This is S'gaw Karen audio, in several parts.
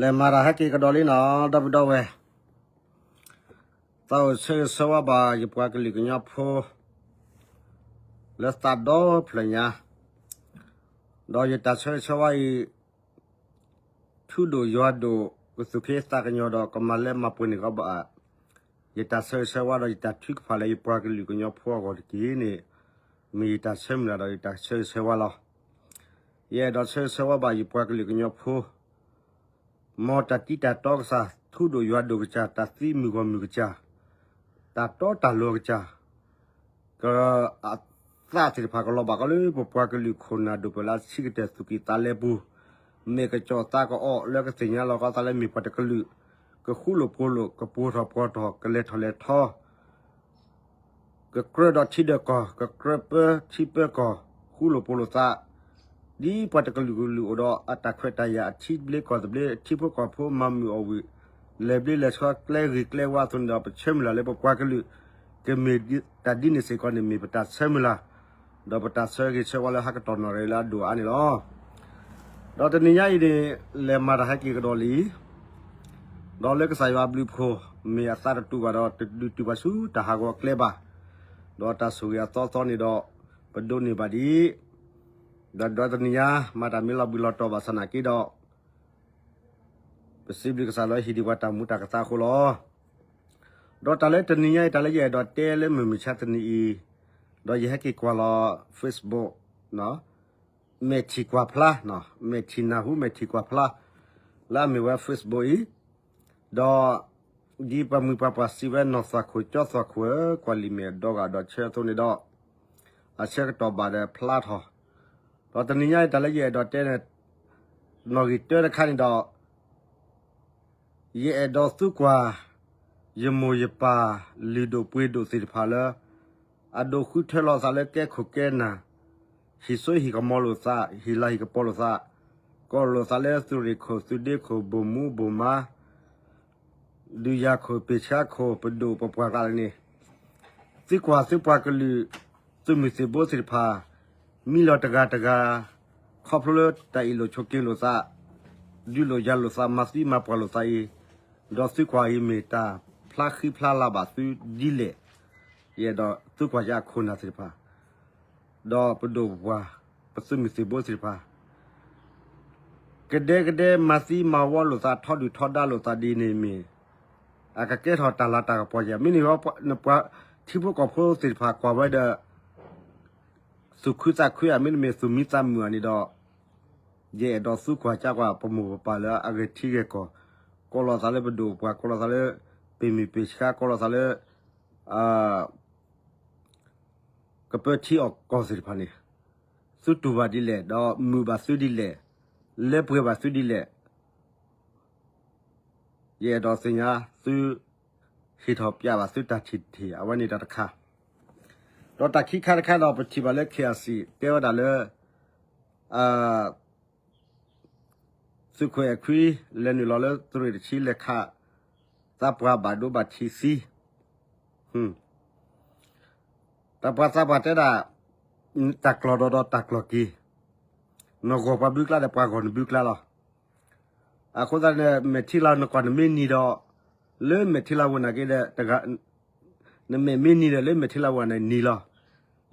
လဲၤမၤတၢ်ဟဲက့ၤကဒီးလံနီၤ ဒီပုၢ်ဒီဝဲၢ်, သးအိၣ်ဆၢဂ့ၤဆၢဝါဘၣ်ယပှၤကလုာ်ကညီဖိ လၢသးဒီဖျၢၣ်ညါ, ဒီးယတၢ်ဆၢဂ့ၤဆၢဝါအံၤ ထူဒိၣ်ယွၤဒိၣ် ကသူၣ်က့သးကညီၤဒီးကမၤလၢမၤပှဲၤန့ၢ်ကီးဘၣ် ယတၢ်ဆၢဂ့ၤဆၢဝါဒီးယတၢ်ထုကဖၣ်လၢယပှၤကလုာ်ကညီဖိအဂီၢ်တက့ၢ်န့ၣ် မ့ၢ်ယတၢ်ဆၢမုၢ်လၢ်ဒီးယတၢ်ဆၢဂ့ၤဆၢဝါလီၤ. ယအဲၣ်ဒိးဆၢဂ့ၤဆၢဝါဘၣ်ယပှၤကလုာ်ကညီဖိ မ်တၢ်တံၢ်တၢ်တီကစၢ် ထူဒိၣ်ယွၤဒိၣ်ကစၢ် တၢ်သံမုၢ်ဂီၢ်မုၢ်ကစၢ် တၢ်တီတၢ်လိၤကစၢ် က အသးသ့ၣ်တဖၣ်ကလီၤဘၣ်ကီးလၢပပှၤကလုာ်ခိၣ်နၢ်ဒိၣ်ပၢၢ်လၢအဆံးကတၢၢ်သူၣ်ကံၢ်သးလဲပူၤ, မဲာ်ကစီၣ်သးကအီၣ်လၢကသ့ၣ်ညါလီၤကီးသးလၢမ့ၢ်ပှၤတကလုာ်, ကဃူလိာ်ဖိးလိာ် ကပှိၢ်ထီၣ်ပှီၤထီၣ် ကလဲၤထီၣ်လဲၤထီ ကကြၢးဒီးထံဒီးကီၢ် ကကြၢးပၢထံပၢကီၢ် ဃူလိာ်ဖိးလိာ်သး, ဒ်ပှၤတကလုာ်ကလုာ်အိၣ်ဒီးအတၢ်ခွဲးတၢ်ယာ်အထံဘျ့ကီၢ်သဘျ့ ထံဖိကီၢ်ဖိမၤမုာ်အီၣ်ဝံၤ လဲၤဘျ့လဲၤဆှီကျဲဂ့ၤကျဲဝါအသိးန့ၣ်ဒီး ပဆၢမုၢ်လၢ်လၢပပှၤကလုာ် ကမ့ၢ်တၢ်ဒ်န့ၣ်စ့ၢ်ကီးန့ၣ် မ့ၢ်ပတၢ်ဆၢဂ့ၤဆၢဝါလၢဟးကတီၢ်နီၣ်ရံၣ်လၢအဒိၣ်အါန့ၣ်လီၤ. ဒီးတနံၤညါအံၤန့ၣ် လဲၤမၤတၢ်ဟဲက့ၤကဒီးလံ ဒီးလၢကစၢ်ယွၤအဘျုးအဖှိၣ် မ့ၢ်အသးတတူာ်ဘၣ်ဒီး တဒုးတုၤဘၣ်ဆူတၢ်ဟးဂီၤကျဲဘၣ်, ဒီးတၢ်ဆိၣ်ဂ့ၤအသီသီန့ၣ်ဒီး ပဒိးန့ၢ်ဘၣ်ဒံး, ဒီးဒီတနံၤညါ မၤတၢ်မ့ၢ်လီၤဘှံးလီၤတီၤဘၣ်ဆၣ်နာ်က့ဒီး ပစံးဘျုးကစၢ်လၢဟ့ၣ်ဒံးပှၤတၢ်မူတၢ်ကသါအဃိလီၤ. ဒီးတၢ်လၢတနံၤညါအံၤ တၢ်လၢယအဲၣ်ဒိးတဲလၢမုၢ်မဆါတနံၤအံၤ, ဒီးယဟဲက့ၤကွၢ်လီၤ Facebook, မဲာ်ထံၣ်ကွၢ်ဖျါ, မဲာ်ထံၣ်နၢ်ဟူ မဲာ်ထံၣ်ကွၢ်ဖျါ လၢအမ့ၢ်ဝဲ Facebook အံၤ, ဒီး ဒ်ပှၤမုၢ်ပှၤပှၢ်စံးဝဲနီၢ်သးခိၣ်ကၠီသးခိၣ်ဧၢ, ကွၢ်လံာ်မဲာ်ဒီဂၤဒီးဆၢအသိးန့ၣ်ဒီး အဆၢကတီၢ်ဘၣ်ဒီးဖျါထီၣ်, ဒီးတနံၤညါအံၤတၢ်လၢယအဲၣ်ဒိးတဲန့ၣ် နီၣ်ဂံၢ်တၢတခါန့ၣ်ဒီး ယအဲၣ်ဒိးသံကွၢ် ယမိၢ်ယပၢ်လုၢ်ဒိၣ်ပှ့ၤဒိၣ်သ့ၣ်တဖၣ်လၢ အဒိးဃုထၢလိာ်သးလၢကဲခိၣ်ကဲနၢ်, ဟံၣ်စိဟံၣ်ကမီၤလိာ်သး, ဟံၣ်လၤဟံၣ်ကပီၤလိာ်သး, ကိးလိာ်သးလၢသုးရ့ၣ်ခိၣ် သုးဒ့ခိၣ် ဘိၣ်မူဘိၣ်မါ ဒုးယၤခိၣ် ပ့ၢ်ဆှါခိၣ် ပဒိၣ်ပပှၢ်ကျါန့ၣ်, သံကွၢ်သုပှၤကလုာ် သုးမုၢ်သံၣ်ဘိသ့ၣ်တဖၣ် မံလီၤတဂၤတဂၤ ခီဖျိလၢတၢ်အ့ၣ်လိာ်ဆိးက့လိာ်သး, ဒုးလိာ်ယၤလိာ်သး မၤသံမၤပှၢ်လိာ်သးအံၤ, ဒီးသံကွၢ်အံၤမ့ၢ်တၢ်ဖျါဃံဖျါလၤဘၣ်သုဒ်လဲၣ်, ယအဲၣ်ဒိးသံကွၢ်ယခိၣ်နၢ်သ့ၣ်တဖၣ် ဒီးပဒိၣ်ပပှၢ် ပသုးမုၢ်သံၣ်ဘိသ့ၣ်တဖၣ် ကဒဲကဒဲမၤသံမၤဝီလိာ်သး ထီဒုၣ်ထီဒါလိာ်သးဒ်န့ၣ်မ့ၢ် အကကဲထီၣ်တၢ်လၤတၢ်ကပီၤယၤ မ့ၢ်န့ၣ် နပှၤထံဖိကီၢ်ဖိသ့ၣ်တဖၣ်ကွၢ်ဝဲဒီး သူၣ်ခုသးခုဧါ မ့တမ့ၢ်သူၣ်မံသးမုာ်ဧါန့ၣ်ဒီး ယအဲၣ်ဒိးသံကွၢ်ကကွၢ် ပမိၢ်ပပၢ်လၢအဂဲၤထံဂဲၤကီၢ်, ကိးလိာ်သးလၢပဒိၣ်ပပှၢ် ကိးလိာ်သးလၢ ပ့ၢ်မုၢ်ပ့ၢ်ဆှါ ကိးလိာ်သးလၢ ကပၢထံအီၣ်ကီၢ်သ့ၣ်တဖၣ်န့ၣ် သုတူၢ်ဘၣ်ဒ်လဲၣ် ဒီးမုာ်ဘၣ်သုဒ်လဲၣ်, လၢပှဲၤဘၣ်သုဒ်လဲၣ်, ယအဲၣ်ဒိးသ့ၣ်ညါသု ဟ့ၣ်ထီၣ်ပျဲဘၣ်သုတၢ်ထံၣ်တထံၣ် အဝဲန့ၣ်တၢ်တခါ, ဒီးတၢ်ခံခါတခါဒီး ပထံၣ်ဘၣ်လၢ KIC တဲဝဲဒၣ်လၢ သုးခိၣ်အဲၣ်ခွံ လဲၤနုာ်လီၤလၢသုးရ့ၣ်တဆံ လဲၤခး သးပှၢ်ဘၣ်ဒိဘၣ်ထံးသံ, တၢ်ပှၤသးပှၢ်တဲဒၣ် တၢ်ကျီၢ်ဒီးဒီးတၢ်ကျီၢ်က့ၤ, နဂီၢ်ပှၤဘုကျါဒီးပှၤဂီၢ်နဘုကျါလီၤ. အဃိသတးန့ၣ် မဲာ်ထံလၤနကွၢ်နမ့ၢ်နံၤဒီး လၢမဲာ်ထံလၤဝဲနာ်က့ဒီး နမဲာ်မ့ၢ်နံၤဒီး လၢမဲာ်ထံလၤဝဲန့ၣ်နံၤလီၤ.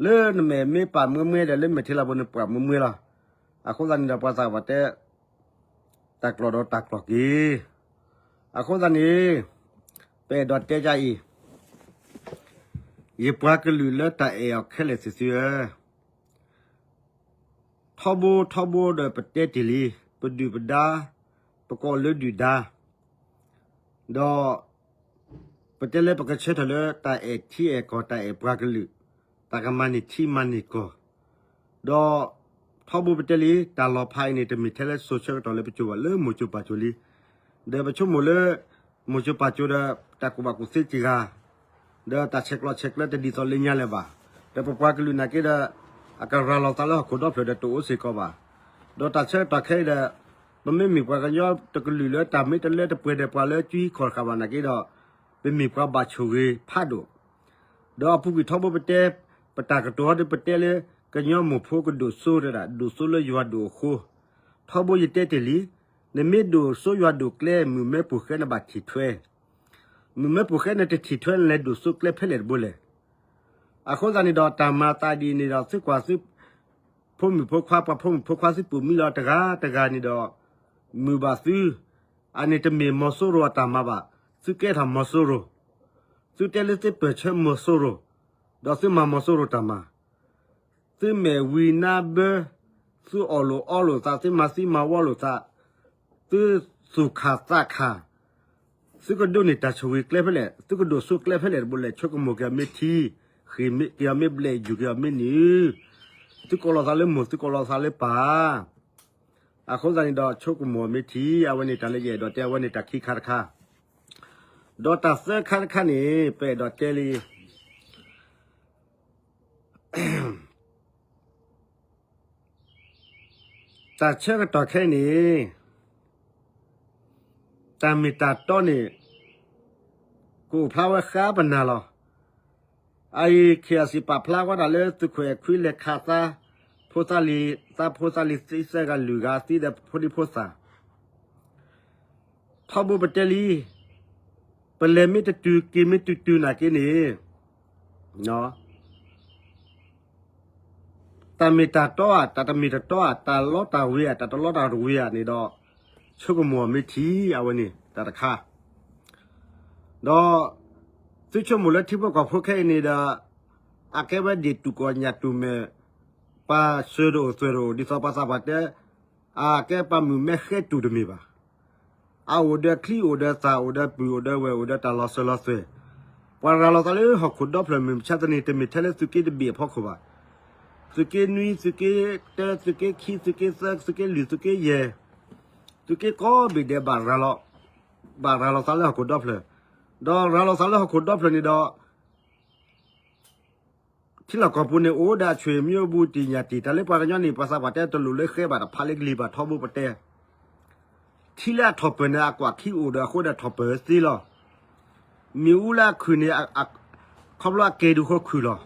လၢနမဲာ်မ့ၢ်ပာ်မွဲမွဲဒီး လၢမဲာ်ထံလၤဝဲန့ၣ်ပာ်မွဲမွဲလီၤ. အဃိသတးန့ၣ်ဒီး ပှၤသးပှၢ်တဲ တၢ်ကျီၢ်ဒီးတၢ်ကျီၢ်က့ၤ, အဃိသတးန့ၣ် ပအဲၣ်ဒိးတဲဒ်အံၤ, ယပှၤကလုာ်လၢတၢ်အဲၣ်အီၤခဲလၢာ်သ့ၣ်သုဧၢ, ထီဘိထီဘိဒီးပတဲတ့ၢ်လံ, ပဒုၣ်ပဒါ, ပကိးလၢဒုၣ်ဒါ, ဒီး ပတဲလၢပကဆၢထၢၣ်လၢတၢ်အဲၣ်ထံအဲၣ်ကီၢ် တၢ်အဲၣ်ပှၤကလုာ်, တၢ်ကမၤန့ၢ်ထံမၤန့ၢ်ကီၢ်, ဒီး ထီဘိပတဲလံ တၢ်လီၤဖးအံၤန့ၣ် တမ့ၢ်ထဲလၢစိၤဆၢကတီၢ်လၢပစိၤဘၣ် လၢမိၤစိၤပၢ်စိၤလံ, ဒီးပဆိကမိၣ်လၢ မိၤစိၤပၢ်စိၤဒီး တၢ်ကူၣ်ဘၣ်ကူၣ်သ့စှၤဂၤ, ဒီးတၢ်ဆဲးကျိးဆဲးကျၢတဒ်သိးလၢညါလၢၤဘၣ်, ဒီးပပှၤကလုာ်နာ်က့ဒီး အကရၤလီၤသးလၢဟီၣ်ခိၣ်ဒီဖျၢၣ်ဒီးတအိၣ်စ့ၢ်ကီးဘၣ်, ဒီးတၢ်ဆၢကတီၢ်ခဲအံၤဒီး ပမ့မ့ၢ်ပှၤကညီတကလုာ်လၢတၢ်မ့ၢ်တလၢတပှဲၤဒီးပှၤလၢကၠူဟံၣ်ခီၣ်တဃာ်ဘၣ်နာ်က့ဒီး ပမ့ၢ်ပှၤဘၣ်ဆိၣ်ဂ့ၤဖးဒိၣ် ဒီးအပူၤကွံာ်ထီဘိပတဲ ပတၢ်ကတိၤဟီဒီးပတဲလၢ ကညီမိၢ်ဖိကဒိၣ်စိတဒၣ် ဒိၣ်စိလၢယွၤဒိၣ်အဃိ, ထီဘိယတဲတ့ၢ်လံ, နမ့ၢ်ဒိၣ်စိယွၤဒိၣ်ကျဲ မုၢ်မၢပူၤဃဲနဘၣ်ထံၣ်ထွဲ, မုၢ်မၢပူၤဃဲနတထံၣ်ထွဲ နလဲၤဒိၣ်စိကျဲဖဲလဲၣ်တဘိလဲၣ်. အဃိသတးန့ၣ်ဒီး တၢ်မၤသးဒ်န့ၣ်ဒီး သုကွၢ်သု ဖိမုၣ်ဖိခွါ ပှၤဖိမုၣ်ဖိခွါ သုပူၤမံလီၤတဂၤတဂၤန့ၣ်ဒီး မုာ်ဘၣ်သု, အန့ၣ်တမ့ၢ်မီၤစိရိၤအတၢ်မၤဘၣ်, သုကဲထီၣ်မီၤစိရိၤ, သုတဲလၢသုပၢၢ်ဆၢမီၤစိရိၤ, ဒီးသုမၤမီၤစိရိၤတၢ်မၤ သုမဲာ်ဝံၤနါဘၢ, သုအီၣ်လိာ်အီလိာ်သး, သုမၤသံမၤဝီလိာ်သး, သုသူၣ်ခၣ်သးခၣ်, သုကဒိးန့ၢ်တၢ်ဆိၣ်ဂ့ၤကျဲဖဲလဲၣ်, သုကဒိၣ်စိကျဲဖဲလဲၣ်တဘိလဲၣ်, ဆိကမိၣ်က့ၤအီၤမ့ၢ်ထံ, ဃ့ၢ်က့ၤအီၤမ့ၢ်ဘျဲၣ်, ယူၤက့ၤအီၤမ့ၢ်နုၢ်, သုကိးလီၤသးလၢမိၢ်, သုကိးလီၤသးလၢပၢ်. အဃိသတးန့ၣ်ဒီး ဆိကမိၣ်မ့ၢ်ထံ, အဝဲန့ၣ်တၢ်လၢယအဲၣ်ဒိးတဲ အဝဲန့ၣ်တၢ်ခံခါတခါ, ဒီးတၢ်သၢခါတခါန့ၣ် ပအဲၣ်ဒိးတဲလံ တၢ်ဆၢကတီၢ်ခဲအံၤန့ၣ် တၢ်မ့ၢ်တၢ်တီန့ၣ် ကအိၣ်ဖျါဝဲဃါပနၤလီၤ. အအံၤ ခ့ၣ်အစံးပာ်ဖျါဝဲဒၣ်လၢ သုးခိၣ်အဲၣ်ခွံလဲၤခးသး ဖိသၣ်လံၤ, သးဖိသၣ်လံၤသံသၢဂၤလွံၢ်ဂၤ သံဒီးဖိဒံဖိသၣ် ထီဘိပတဲလံ, ပလဲၤမ့ၢ်တတုၤက့ၤမ့ၢ်တတုၤနာ်က့န့ၣ် တၢ်မ့ၢ်တၢ်တီဧါ, တၢ်တမ့ၢ်တတီဧါ, တၢ်လီတၢ်ဝ့ၤဧါ, တၢ်တလီတၢ်ဝ့ၤဧါန့ၣ်ဒီး ဆိကမိၣ်အီၤမ့ၢ်ထံ အဝဲန့ၣ်တၢ်တခါ, ဒီး သုဆိကမိၣ်လၢထံဖိကီၢ်ဖိခဲအံၤန့ၣ်ဒီး အကဲဝဲဒၣ်တူၢ်ကီၢ်ညၣ်တူၢ်မဲာ်, ပှၤစၢၤတအိၣ်သွဲၣ်တအိၣ် ဒ်သိးပှၤသးပှၢ်တဲ အကဲပှၤမုၣ်မဲဃဲတူၢ်တမ့ၢ်ဘၣ်. အအိၣ်ဒီးချံ အိၣ်ဒီးသၣ် အိၣ်ဒီးပုၢ် အိၣ်ဒီးဝဲၢ် အိၣ်ဒီးတၢ်လီၤစၢၤလီၤသွဲၣ်, ပှၤရၤလီၤသးလၢဟီၣ်ခိၣ်ဒီဖျၢၣ်မုၢ်မဆါတနံၤ တမ့ၢ်ထဲလၢသုးက့တဘ့ၣ်အဖီခိၣ်ဘၣ်. သုးက့နွံ သုးက့တၢ သုးက့ခံ သုးက့သၢ သုးက့လွံၢ် သုးက့ယဲၢ်, သုးက့ကိးဘ့ၣ်ဒဲး ဘၣ်ရၤလီၤသးလၢဟီၣ်ခိၣ်ဒီဖျၢၣ်, ဒီးရၤလီၤသးလၢဟီၣ်ခိၣ်ဒီဖျၢၣ်န့ၣ်ဒီး ထံလီၢ်ကီၢ်ပူၤန့ၣ် အိၣ်ဒၣ်အဆွေမျိုးဘူး တံၢ်ညၣ်တံၢ် တၢ်လၢပှၤကညီန့ၣ် ပှၤသးပှၢ်တဲတလိၣ်လၢဃဲဘၣ် တဖးလၢကလံၤဘၣ် ထီဘိပတဲ, ထံလၢအထီၣ်ပၢၢ်န့ၣ် အကွၢ်ခံအိၣ်ဒီးအဃိဒီးထီၣ်ပၢၢ်သ့လီၤ. မ့ၣ်အူလၢအခုၣ်န့ၣ် ခီဖျိအကဲၤဒုးဃီခုၣ်လီၤ.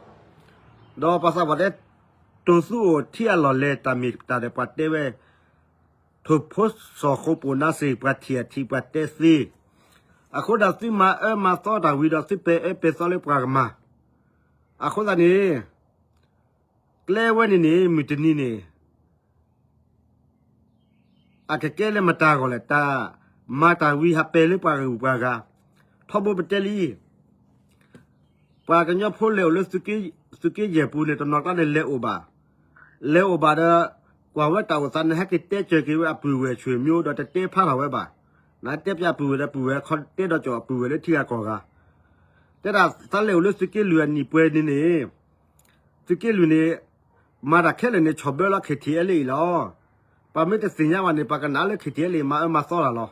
ဒီးပှၤသးပှၢ်တဲ တိၢ်သူအိၣ်ထံအလီၢ်လဲၢ် တၢ်မ့ၢ်တၢ်ဒီးပှၤတဲဝဲ ထိၣ်ဖိစီၣ်ဃိပိာ်နါစ့ၢ် ပှၤထံၣ်အထံး ပှၤတဲသ့, အဃိဒီးသုမၤအၢမၤသီတၢ်ဝံၤဒီး သုပဲာ်အၢပဲာ်သီလၢပှၤကမၤ, အဃိသတးန့ၣ် ကျဲဝဲန့ၣ်န့ၣ် မုၢ်တနံၤန့ၣ် အကကဲလၢမတၤအဂီၢ်လဲၣ်, တၢ်မၤတၢ်ဝံၤဟးပဲာ်လၢပှၤဂုၤပှၤဂၤ, ထီဘိပတဲလံ, ပှၤကညီဖိလဲၤအိၣ်လၢ သုးက့ယဲၢ်ပူၤန့ၣ် တနီၤကျါန့ၣ်လဲၤအိၣ်ဘၣ်, လဲၤအိၣ်ဘၣ်ဒီး ကွၢ်ဝဲတၢ်အိၣ်သးန့ၣ် ဟဲက့ၤတဲစၢၤက့ၤဝဲအပုၢ်ဝဲၢ် ဆွေမျိုး ဒီးတတဲဖျါထီၣ်ဝဲဘၣ်, နတဲပျးပုၢ်ဝဲၢ်ဒီးပုၢ်ဝဲၢ် ခီတဲဒီးကၠီၤအပုၢ်ဝဲၢ်လၢထံဂၤကီၢ်ဂၤ, တဲဒၣ်သးလဲၤအိၣ်လၢသုးက့လွံၢ်အနံၣ်ပှဲၤန့ၣ်န့ၣ် သုးက့လွံၢ်န့ၣ် မၤတၢ်ခဲလၢာ်န့ၣ် ဆီၣ်ဘၢလီၤ KTLA အံၤလီၤ. ပှၤမ့ၢ်တသ့ၣ်ညါဘၣ်န့ၣ် ပှၤကနၣ်လၢ KTLA မၤအၢမၤသီတၢ်လီၤ.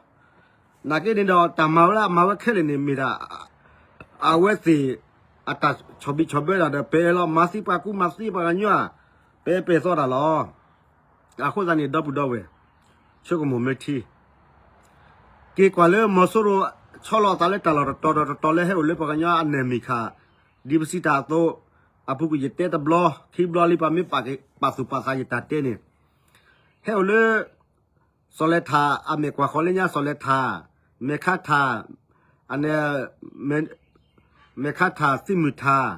နာ်က့န့ၣ်ဒီး တၢ်မၤဝဲလၢအမၤဝဲခဲလၢာ်န့ၣ် မ့ၢ်ဒၣ် အဝဲသ့ၣ် အတၢ်ဆီၣ်ဘံၣ်ဆီၣ်ဘၢတၢ်ဒီး ပဲာ်လီၤ မၤသံပှၤကူ မၤသံပှၤကညီဧါ, ပဲာ်ပဲာ်သီတၢ်လီၤ. အဃိသတးန့ၣ် ဒီပုၢ်ဒီဝဲၢ် ဆိကမိၣ်မ့ၢ်ထံ က့ၤကွၢ်လၢမီၤစိရိၤ ဆီလီၤအသးလၢတၢ်လီၢ်တတီၤဒီးတတီၤလၢဟဲအိၣ်လၢပှၤကညီအနၢ်မံၤခါ, ဒ်ပစံးတၢ်အသိး, အပူၤကွံာ်ယတဲတဘျီ, ခံဘျီလံ ပှၤမ့ၢ်ပာ်သူၣ်ပာ်သးယတၢ်တဲန့ၣ်, ဟဲအိၣ်လၢ စီၤလဲၤထၣ် အမဲာ်ကွၢ်ဃီလၢညါ စီၤလဲၤထၣ်, မဲာ်ခါထၣ်, အန့ၣ် မဲာ်ခါထၣ် သံမုၢ်ထၣ်,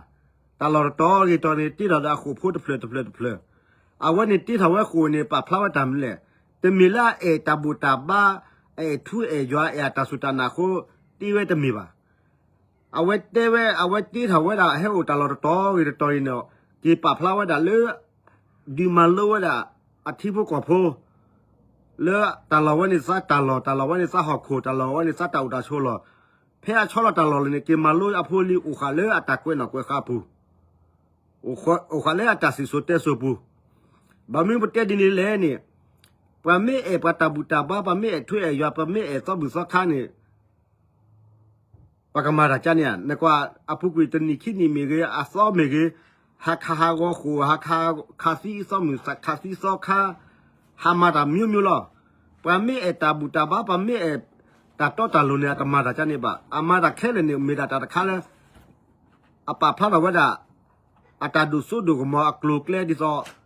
တၢ်လီၢ်တတီၤဂ့ၤတီၤန့ၣ် တ့ထီၣ်ဒီးအဃိာ်ဖိတဖျၢၣ်တဖျၢၣ်တဖျၢၣ်, အဝဲန့ၣ်တ့ထီၣ်ဝဲဃိာ်န့ၣ် ပာ်ဖျါဝဲတၢ်မနုၤလဲၣ်, တမ့ၢ်လၢအအဲၣ်တၢ်ဘူၣ်တၢ်ဘါ, အအဲၣ်ထူအဲၣ်ယွၤ အဲၣ်အတၢ်စူၢ်တၢ်နာ်အဃိ တ့ဝဲတမ့ၢ်ဘၣ်. အဝဲတဲဝဲ အဝဲတ့ထီၣ်ဝဲဒၣ် ဟဲအိၣ်တၢ်လီၢ်တတီၤဂ့ၤတတီၤအံၤန့ၣ် က့ၤပာ်ဖျါဝဲဒၣ်လၢ ဒုးမၤလိဝဲဒၣ် အထံဖိကီၢ်ဖိ လၢတၢ်လီၢ်ဝဲန့ၣ်သးတၢ်လီၢ်, တၢ်လီၢ်ဝဲန့ၣ်သးဟီၣ်ခိၣ်, တၢ်လီၢ်ဝဲန့ၣ်သးတၢ်အိၣ်တၢ်ဆိးလီၢ်, ဖဲအဆီလီၤတၢ်လီၢ်လၢန့ၣ် က့ၤမၤလိအဖိလံၤ အိၣ်ဃာ်လၢအတၢ်ကွဲးနီၣ်ကွဲးဃါအပူၤ, အိၣ်ဃာ်လၢအတၢ်စံၣ်စိၤတဲစိၤပူၤ, ဘၣ်မနုၤပတဲဒ်န့ၣ်လဲၣ်န့ၣ်, ပှၤမ့ၢ်အဲၣ်ပှၤတၢ်ဘူၣ်တၢ်ဘါ, ပှၤမ့ၢ်အဲၣ်ထူအဲၣ်ယွၤ, ပှၤမ့ၢ်အဲၣ်သီဘူၣ်သီခါန့ၣ် ပှၤကမၤတၢ်ကါန့ၣ်ဧါ, နကွၢ်အပူၤကွံာ်တနံၣ်ခံနံၣ်မ့ၢ်ဂ့ၤ, အသီမ့ၢ်ဂ့ၤ, ဟးခးဟးဂီၤဃိာ်, ဟးခးသံသီမုၢ်, ခးသံသီခါ, ဟးမၤတၢ်မျိုးမျိုးလီၤ. ပှၤမ့ၢ်အဲၣ်တၢ်ဘူၣ်တၢ်ဘါ, ပှၤမ့ၢ်အဲၣ်တၢ်တီတၢ်လိၤန့ၣ် အတမၤတၢ်ကါန့ၣ်ဘၣ်. အမၤတၢ်ခဲလၢာ်န့ၣ် မ့ၢ်ဒၣ်တၢ်တခါလၢ အပာ်ဖျါထီၣ်ဝဲဒၣ် အတၢ်ဒိၣ်စိဒိၣ်ကမီၤအကျိၤအကျဲဒ်သိး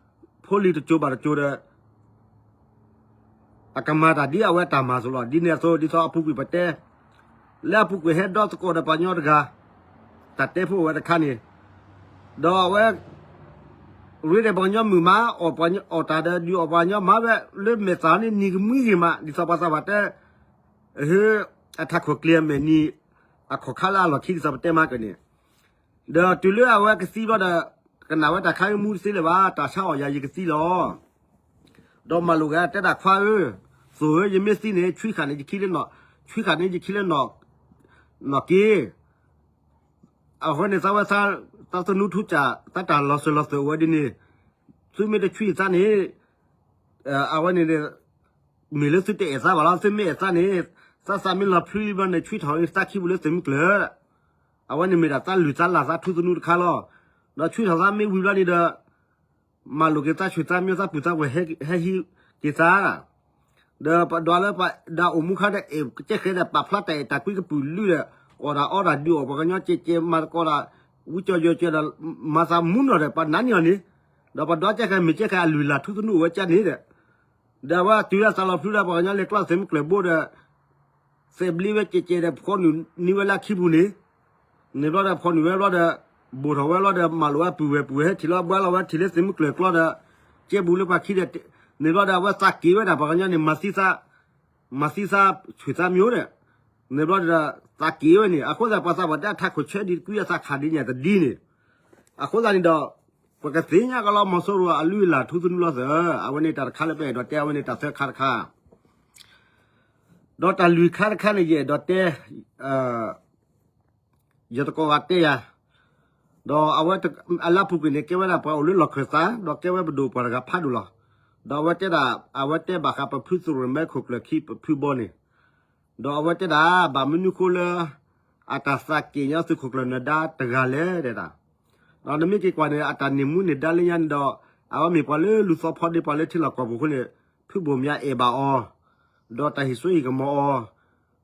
ဖိလံၤတစိၤဘၣ်တစိၤဒီး အကမၤတၢ်ဒ်အဝဲတၢ်မၤအသိးလီၤ. ဒ်န့ၣ်အသိး ဒ်သိးအပူၤကွံာ်ပတဲ, လၢအပူၤကွံာ်ဟဲဒီသကိးဒီးပှၤကညီတဂၤ, တၢ်တဲဖိအဝဲတခါန့ၣ်, ဒီးအဝဲ ရ့ဒီးပှၤကညီမုာ်မး အီၣ်တၢ်ဒီးဒုးအီၣ်ပှၤကညီမၤဝဲလၢမဲာ်သၣ်န့ၣ် နံၤကမှံဂ့ၤမး ဒ်သိးပှၤသးပှၢ်တဲ, အဟၢ အထးခိၣ်ကျ့အမဲာ်နံၤ အခီၣ်ခါလၢအလီၢ်ခံ ဒ်သိးပတဲမၤကၢၢ်န့ၣ်, ဒီးတုၤလၢအဝဲကသံဘျီဒီး ကနၣ်ဝဲတၢ်ခါမူတသ့လၢၤဘၣ် တၢ်ဆါအီၣ်ယၤယကသံလီၤ. ဒီးမၢလိာ်ဂၤတဲဒၣ်ခွါဧၢ, သိၣ်ဧၢ ယမ့ၢ်သံန့ၣ် ဆွံခါန့ၣ်ယခံလၢ, ဆွံခါန့ၣ်ယခံလၢ နီၢ်က့, အဃိန့ၣ်သးဝဲသးသနူထူစၢ် သးတၢ်လီၤစၢၤလီၤသွဲၣ်အိၣ်ဝဲဒ်န့ၣ်, သုမ့ၢ်တဆွံသးန့ၣ်, အဝဲန့ၣ် မ့ၢ်လၢသုတအဲၣ်သးဘၣ်လီၤ. သုမ့ၢ်အဲၣ်သးန့ၣ် သးသးမ့ၢ်လီၤဖျုလံဘျီန့ၣ် ဆွံထီၣ်သးခံပူၤလၢသုးမုၢ်ကျၢၤ, အဝဲန့ၣ်မ့ၢ်ဒၣ်သးလုၢ်သးလၢ်သးထူသနူတခါလီၤ. ဒီးဆွံထီၣ်သးမ့ၢ်ဝံၤဘျီန့ၣ်ဒီး မၤလိာ်က့ၤသးဆူၣ်သးမံသးပှၢ်သးဝဲၢ်ဟဲဟံးက့ၤသး, ဒီးပဒွးလၢပဒၣ်အိၣ်မူခါဒီး အဲၣ်ကဲဃဲဒီး ပာ်ဖျါတၢ်အဲၣ်တၢ်ကွံကပုာ်လုၢ်ဒီး အီၣ်တၢ်အီတၢ်ဒုးအီၣ်ပှၤကညီကဲကဲ မၤသကိးတၢ် ဝံကၠီယီၤကၠီဒီး မၤသးမူနီၢ်ဒီး ပှၤနါန့ၢ်အီၤန့ၣ်, ဒီးပဒွးကဲဃဲမ့ၢ်ကဲဃဲအလုၢ်အလၢ်ထူသနူအိၣ်ဝဲကၠၢန့ၣ်ဒီး ဒီးအဝဲတုၤလၢသးလီၤဖျုဒီး ပှၤကညီလဲၤကျီသုးမုၢ်ကျၢၤဘိဒီး သဲးဘျ့ဝဲကဲကဲဒီး ဖီနုာ်န့ၢ်ဝဲလၢအခံပူၤန့ၣ်, န့ၣ်ဘျီဒီးဖီနုာ်ဝဲဘျီဒီး ဘိၣ်ထီၣ်ဝဲဘျီဒီး မၤလိာ်ဝဲပုၢ်ဝဲၢ် ပုၢ်ဝဲၢ်ဟဲထံၣ်လီၤဘှါလီၤဝဲထံၣ်လၢသုးမုၢ်ကျၢၤကျီဒီး ကဲဘူးလၢပှၤခံဒီး န့ၣ်ဘျီဒီး အဝဲသးက့ၤဝဲဒၣ်ပှၤကညီန့ၣ် မၤသံသး မၤသံသးဆူၣ်သးမံဒီး န့ၣ်ဘျီဒီး သးက့ၤဝဲန့ၣ် အဃိသတးပှၤသးပှၢ်တဲအထးခိၣ်ဆၢဒ်ကွံအသးခးဒ်န့ၣ်တဒ်န့ၣ်, အဃိသတးန့ၣ်ဒီး ပကသ့ၣ်ညါကလီၤမီၤစိရိၤအလုၢ်အလၢ်ထူသနူလီၤသၢ, အဝဲန့ၣ်တၢ်တခါလၢပအဲၣ်ဒိးတဲ အဝဲန့ၣ်တၢ်သၢခါတခါ ဒီးတၢ်လွံၢ်ခါတခါန့ၣ် ယအဲၣ်ဒိးတဲ ယသကိးဂၤတဲယၤ, ဒီးအဝဲအလၢပူၤကွံာ်န့ၣ် ကဲဝဲဒၣ်ပှၤအိၣ်လၢလီၢ်ခၢၣ်သး ဒီးကဲဝဲပဒိၣ်ပှၤတဂၤဖးဒိၣ်လီၤ. ဒီးအဝဲတဲဒၣ် အဝဲတဲဘၣ်ဃးပဖုသရိၣ်မဲခိၣ်ကျၢၢ်ခံပဖုဘီန့ၣ်, ဒီးအဝဲတဲဒၣ် ဘၣ်မနုၤဃိလၢ အတၢ်သးက့ၤညီသုးခိၣ်ကျၢၢ်နၢၤဒါတဂၤလဲၣ်တဲဒၣ်, ဒီးနမ့ၢ်က့ၤကွၢ်န့ၣ် အတၢ်န့ၢ်မူန့ၢ်ဒါလၢညါန့ၣ်ဒီး အဝဲမ့ၢ်ပှၤလၢလူၤသီဖီဒ့ပှၤလၢထံလီၢ်ကီၢ်ပူၤအဃိန့ၣ် ဖုဘိၣ်မၠးအဲၣ်ဘၣ်အီၤ, ဒီးတၢ်ဟ့ၣ်စိဟ့ၣ်ကမီၤအီ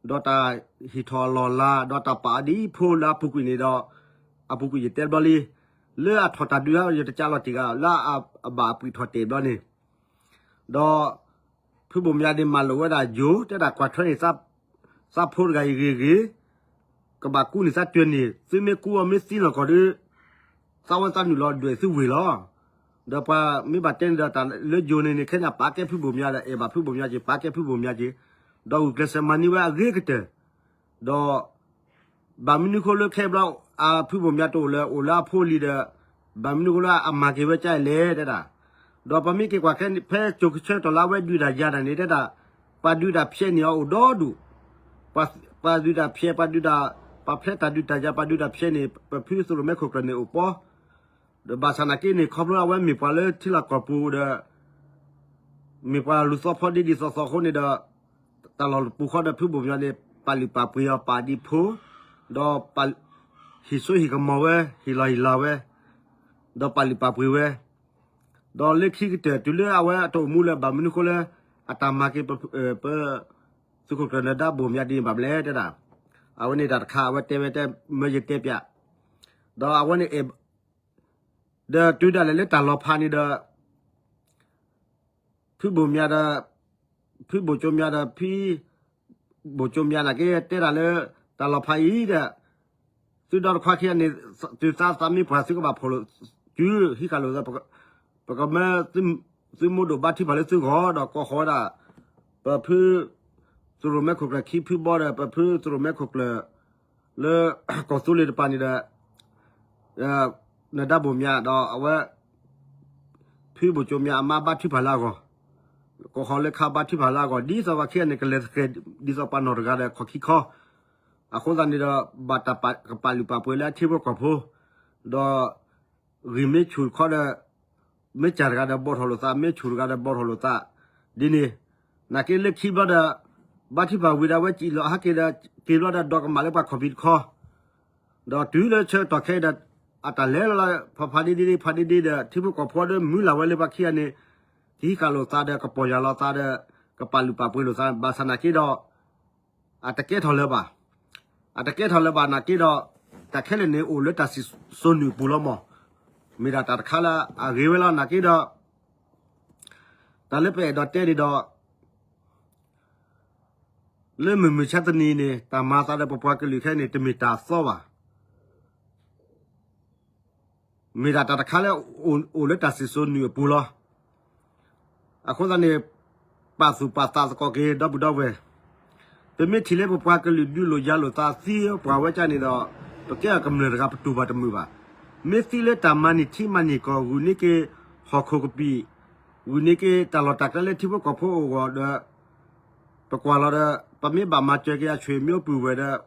ၤ, ဒီးတၢ်ဟ့ၣ်ထီၣ်အလီၢ်အလၤ ဒီးတၢ်ပာ်အီၤဒ်ဖိလၢအပူၤကွံာ်န့ၣ်ဒီး အပူၤကွံာ်ယတဲဘျီလံ, လၢအထီၣ်တၢ်ဒုးယတကးလီၤတံၢ်ဂၤ လၢအဘၣ်အပှံာ်ထီၣ်တဲာ်ဘျီန့ၣ်, ဒီး ဖုဘိၣ်မၠးဒ့မၢလိာ်ဝဲဒၣ်ယိၤ တဲဒၣ်ကွၢ်ထွဲန့ၣ် သးဖိတဂၤအံၤဂ့ၤဂ့ၤ, ကဘၣ်ကူန့ၢ်သးတွဲန့ၣ် သုမ့ၢ်ကူအီၤမ့ၢ်သံလီၤကီၢ်ဒီး သးဝဲသးနုာ်လီၤဒွဲၣ်သုဝ့ၢ်လီၤ. ဒီးပှၤမ့ၢ်ဘၣ်တဲန့ၣ်ဒီး တၢ်လၢယိၤန့ၣ်န့ၣ် ခဲန့ၣ်ပာ်ကဲဖုဘိၣ်မၠးဒီး အဲၣ်ဘၣ်ဖုဘိၣ်မၠးက့ၤ ပာ်ကဲဖုဘိၣ်မၠးက့ၤ, ဒီးဂုာ်ကျဲးစၢးမၤန့ၢ်ဝဲအဂ့ၤကတၢၢ်, ဒီး ဘၣ်မနုၤဃိလၢခဲအံၤဘျီ အဖုဘိၣ်မၠးတအိၣ်လၢၤ အိၣ်လၢအဖိလံၤဒီး ဘၣ်မနုၤဃိလၢအမၤက့ၤဝဲကၠၢ်လဲၣ်တဲဒၣ်, ဒီးပမ့ၢ်က့ၤကွၢ်ခဲ ဖဲကၠိၤကဆၢထီၣ်လၢအဝဲဒုးတၢ်ယၤတၢ်န့ၣ်တဲဒၣ်, ပှၤဒုးတၢ်ဖျဲးန့ၣ်အီၤအိၣ်ဒီဒူၣ်, ပှၤဒုးတၢ်ဖျဲး ပှၤဒုးတၢ် ပှၤဖျဲးတၢ်ဒုးတၢ်ယၤ ပှၤဒုးတၢ်ဖျဲးန့ၣ် ပဖုသရိၣ်မဲခိၣ်ကျၢၢ်န့ၣ်အိၣ်ပီ ဒီးဘၣ်ဆၣ်နာ်က့န့ၣ် ခီဖျိအဝဲမ့ၢ်ပှၤလၢထံလီၢ်ကီၢ်ပူၤဒီး မ့ၢ်ပှၤလူၤသီဖီဒ့ဒ်သိးသိးအဃိန့ၣ်ဒီး တၢ်လီၢ်တပူၤဃီဒီးဖုဘိၣ်မၠးန့ၣ် ပာ်လုၢ်ပာ်ပှ့ၤအီၤပာ်ဒံးဖိ, ဒီး ဟ့ၣ်စိဟ့ၣ်ကမီၤဝဲ ဟ့ၣ်လီၤဟ့ၣ်လီၤဝဲ, ဒီးပာ်လုၢ်ပာ်ပှ့ၤဝဲ, ဒီးလၢခံကတၢၢ်တုၤလၢအဝဲအတအိၣ်မူလၢၤဘၣ်မနုၤဃိလၢ အတၢ်မၤက့ၤ ပ သုးခိၣ်ကျၢၢ်နၢၤဒါဘိၣ်မၠးဒ်န့ၣ်ဘၣ်မလဲၣ်တဲဒၣ်, အဝဲန့ၣ်တၢ်တခါအဝဲတဲဝဲတဲမၢယတဲပျး, ဒီးအဝဲန့ၣ် ဒီးတုၤဒၣ်လဲာ်လၢတၢ်လီၤဖးန့ၣ်ဒီး ဖုဘိၣ်မၠးဒီး ဖုဘိၣ်ကၠိမၠးဒီး ဖုဘိၣ်ကၠိမၠးနာ်က့ တဲဒၣ်လၢ တၢ်လီၤဖးအံၤဒီး သုဒီတခွါခံဂၤန့ၣ် သုသးသးမ့ၢ်ပှၢ်သုကဘၣ်ဖီၣ်လိာ် စုဟံးဃာ်လိာ်သး ပကမၢ သုမိၢ်ဒိၣ်ဘါထုကဖၣ်လၢသုဂီၢ်ဒီးကိးဃီၤဝဲဒၣ် ပဖု သရိၣ်မဲခိၣ်ကျၢၢ်ခံဖုဘီဒီး ပဖုသရိၣ်မဲခိၣ်ကျၢၢ် လၢ ကီၢ်သူလ့ၤတပၤန့ၣ်ဒီး နၢၤဒါဘိၣ်မၠးဒီးအဝဲ ဖုဘိၣ်ကၠိမၠးအမါဘါထုကဖၣ်လၢအဂီၢ်, ကိးဃီၤလၢခါဘါထုကဖၣ်လၢအဂီၢ် ဒ်သိးပှၤခံဂၤန့ၣ် ကလဲၤသဃဲၤဒ်သိးပှၤနီၢ်တဂၤဒီးခီၣ်ခံခီ, အဃိသတးန့ၣ်ဒီး ဘၣ်တၢ်ကပာ်လုၢ်ပာ်ပှ့ၤလၢအထံဖိကီၢ်ဖိ, ဒီး ဂံၢ်မ့ၢ်ဆူၣ်တခီဒီး မ့ၢ်စၢ်တဂၤဒီးဘီၣ်ထီၣ်လိာ်သး, မ့ၢ်ဆူၣ်တဂၤဒီးဘီၣ်ထီၣ်လိာ်သး, ဒ်န့ၣ်, နာ်က့လၢခံဘျီဒီး ဘါထုကဖၣ်ဝံၤဒီးအဝဲစံၣ်လီၤဟဲက့ၤဒီး က့ၤဘျီဒီးဒီးကမၣ်လၢပှၤခီၣ်ဖံးတခီ, ဒီးတုၤလၢဆၢကတီၢ်ခဲအံၤဒီး အတၢ်လဲၤလီၤလၢ ဖးဖးဒ့ဒ့ ဖးဒ့ဒ့ဒီး ထံဖိကီၢ်ဖိဒီးမုၢ်လၢ်ဝဲလၢပှၤခံဂၤန့ၣ် ကဟံးဃာ်လိာ်သးဒီး ကပီၢ်ယၢ်လီၤသးဒီး ကပာ်လုၢ်ပာ်ပှ့ၤလိာ်သး ဘၣ်ဆၣ်နာ်က့ဒီး အတကဲထီၣ်လၢၤဘၣ်. အတကဲထီၣ်လၢၤဘၣ်နာ်က့ဒီး တၢ်ခဲလၢာ်န့ၣ်အိၣ်လၢတၢ်စံၣ်စိၤနုာ်အပူၤလီၤမး, မ့ၢ်ဒၣ်တၢ်တခါလၢအဂ့ၤဝဲလီၤနာ်က့ဒီး တၢ်လၢပအဲၣ်ဒိးတဲန့ၣ်ဒီး လၢမုၢ်မဆါတနံၤန့ၣ် တၢ်မၤသးဒီးပပှၤကလုာ်ခဲအံၤန့ၣ် တမ့ၢ်တၢ်အသီဘၣ်. မ့ၢ်ဒၣ်တၢ်တခါလၢ အိၣ်လၢတၢ်စံၣ်စိၤနုာ်အပူၤလီၤ. အဃိသတးန့ၣ် ပာ်သူၣ်ပာ်သးသကိးက့ၤ ဒီပုၢ်ဒီဝဲၢ်, ပမ့ၢ်ထံၣ်လၢပပှၤကလုာ်ဒုးလိာ်ယၤလိာ်သးသံပှၤဝဲကၢ်န့ၣ်ဒီး ပကဲအီၤကမျၢၢ်တဂၤ ပတူၢ်ဘၣ်တမုာ်ဘၣ်. မ့ၢ်သံလၢတၢ်မၤန့ၢ်ထံမၤန့ၢ်ကီၢ် ဂုာ်န့ၢ်က့ၤဟီၣ်ခိၣ်ကပံာ်, ဂုာ်န့ၢ်က့ၤတၢ်လီၢ်တၢ်ကျဲလၢထံဖိကီၢ်ဖိအဂီၢ်ဒီး ပကွၢ်လီၤဒီး ပမ့ၢ်ဘၣ်မၤစၢၤက့ၤအဆွေမျိုးပုၢ်ဝဲၢ်ဒီး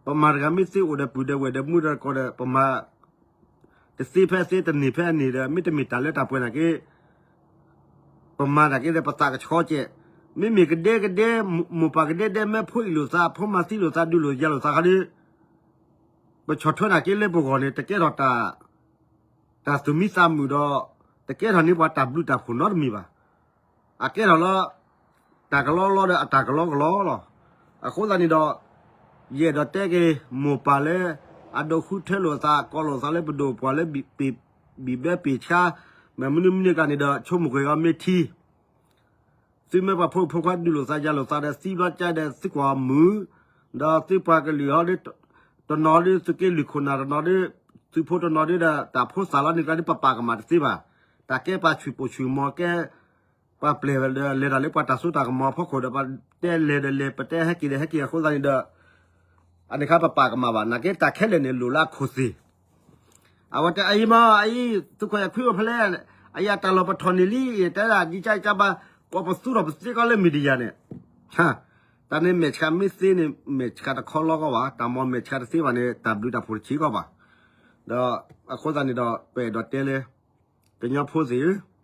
ပမၤတဂၤမ့ၢ်သ့အိၣ်ဒီးပုၢ်ဒီးဝဲၢ်ဒီးမုၣ်ဒီးကီၢ်ဒီး ပမၤတသ့ဖဲသ့ တန့ၢ်ဖဲအန့ၢ်ဒီး မ့တမ့ၢ်တၢ်လၢတၢ်ပှဲၤနာ်က့ ပမၤနာ်က့ဒီး ပသးကဆှီကဲး. မ့မ့ၢ်ကဒဲကဒဲ မိၢ်ပၢ်ကဒဲဒဲ မ့ၢ်ဖိအ့ၣ်လိာ်သး ဖိမၤသံလိာ်သး ဒုးလိာ်ယၤလိာ်သးခါဒီး ပဆီၣ်ထွဲနာ်က့လၢပဂီၢ်န့ၣ် တကဲထီၣ်တၢ် တၢ်သူၣ်မံသးမုာ်ဒီး တကဲထီၣ်န့ၢ်ပှၤတၢ်ဘျုးတၢ်ဖှိၣ်နီတမံၤဘၣ်. အကဲထီၣ်လၢ တၢ်ကလီကလီဒီးအတၢ်ကလီကလီလီၤ. အဃိသတးန့ၣ်ဒီး ယအဲၣ်ဒိးတဲက့ၤ မိၢ်ပၢ်လၢ အဒိးဃုထၢလိာ်သး ကိးလိာ်သးလၢပဒိၣ်ပှၢ်လၢ ဘံၣ်ဘဲပ့ၢ်ဆါ မ့ၢ်မနုၤမနုၤကျါန့ၣ်ဒီး ဆိကမိၣ်ကွံာ်အီၤမ့ၢ်ထံ သုမ့ၢ်ပှၤဖိမုၣ်ဖိခွါဒုးလိာ်သးယၤလိာ်သးဒီး သံဘျီကၢ်ဒီး သုကွၢ်မုာ်, ဒီးသုပှၤကလုာ်ဟီဒီး တနီၤဒီး သုးက့လွံၢ်ခိၣ်နၢ်တနီၤဒီး သုးဖိတနီၤဒီး တၢ်ဖိသၣ်လီၤန့ၣ်ကျါဒီး ပပာ်ကမၣ်တသ့ဘၣ်. တၢ်ကဲပှၤဆူၣ်ပိာ်ဆူၣ်မီၤ ကဲပှၤပျဲၢ်ဒီး လဲၤတၢ်လၢပှၤတၢ်စိတၢ်ကမီၤအဖီခိၣ်ဒီး ပတဲလဲၤဒီးလဲၤ ပတဲဟဲက့ၤဒီးဟဲက့ၤအဃိသတးန့ၣ်ဒီး အန့ၣ်ခါပပာ်ကမၣ်ဘၣ် နာ်က့တၢ်ခဲလၢာ်န့ၣ် လိၣ်လၢအခိၣ်သ့ၣ် အဝဲတဲအအံၤမ့ၢ် အအံၤ သုးခိၣ်အဲၣ်ခွံအိၣ်ဖဲလဲၣ်, အယၤတၢ်လီၢ်ပထီၣ်န့ၢ်လံ တဲဒၣ်ဒ်ကၢ်ကၢ်ဘၣ် ကိးပသူထီၣ်ပသ့ကီးလၢ media န့ၣ်, တၢ်န့ၣ်မဲာ်ဆှးမ့ၢ်သ့န့ၣ် မဲာ်ဆှးတခီလီကီးဘၣ်, တၢ်မီၤမဲာ်ဆှးတသ့ဘၣ်န့ၣ် တၢ်ဘျုးတၢ်ဖှိၣ်တဆံးကီးဘၣ်. ဒီးအဃိသတးန့ၣ်ဒီး ပအဲၣ်ဒိးတဲလၢ ကညီဖိသ့ၣ်ဧၢ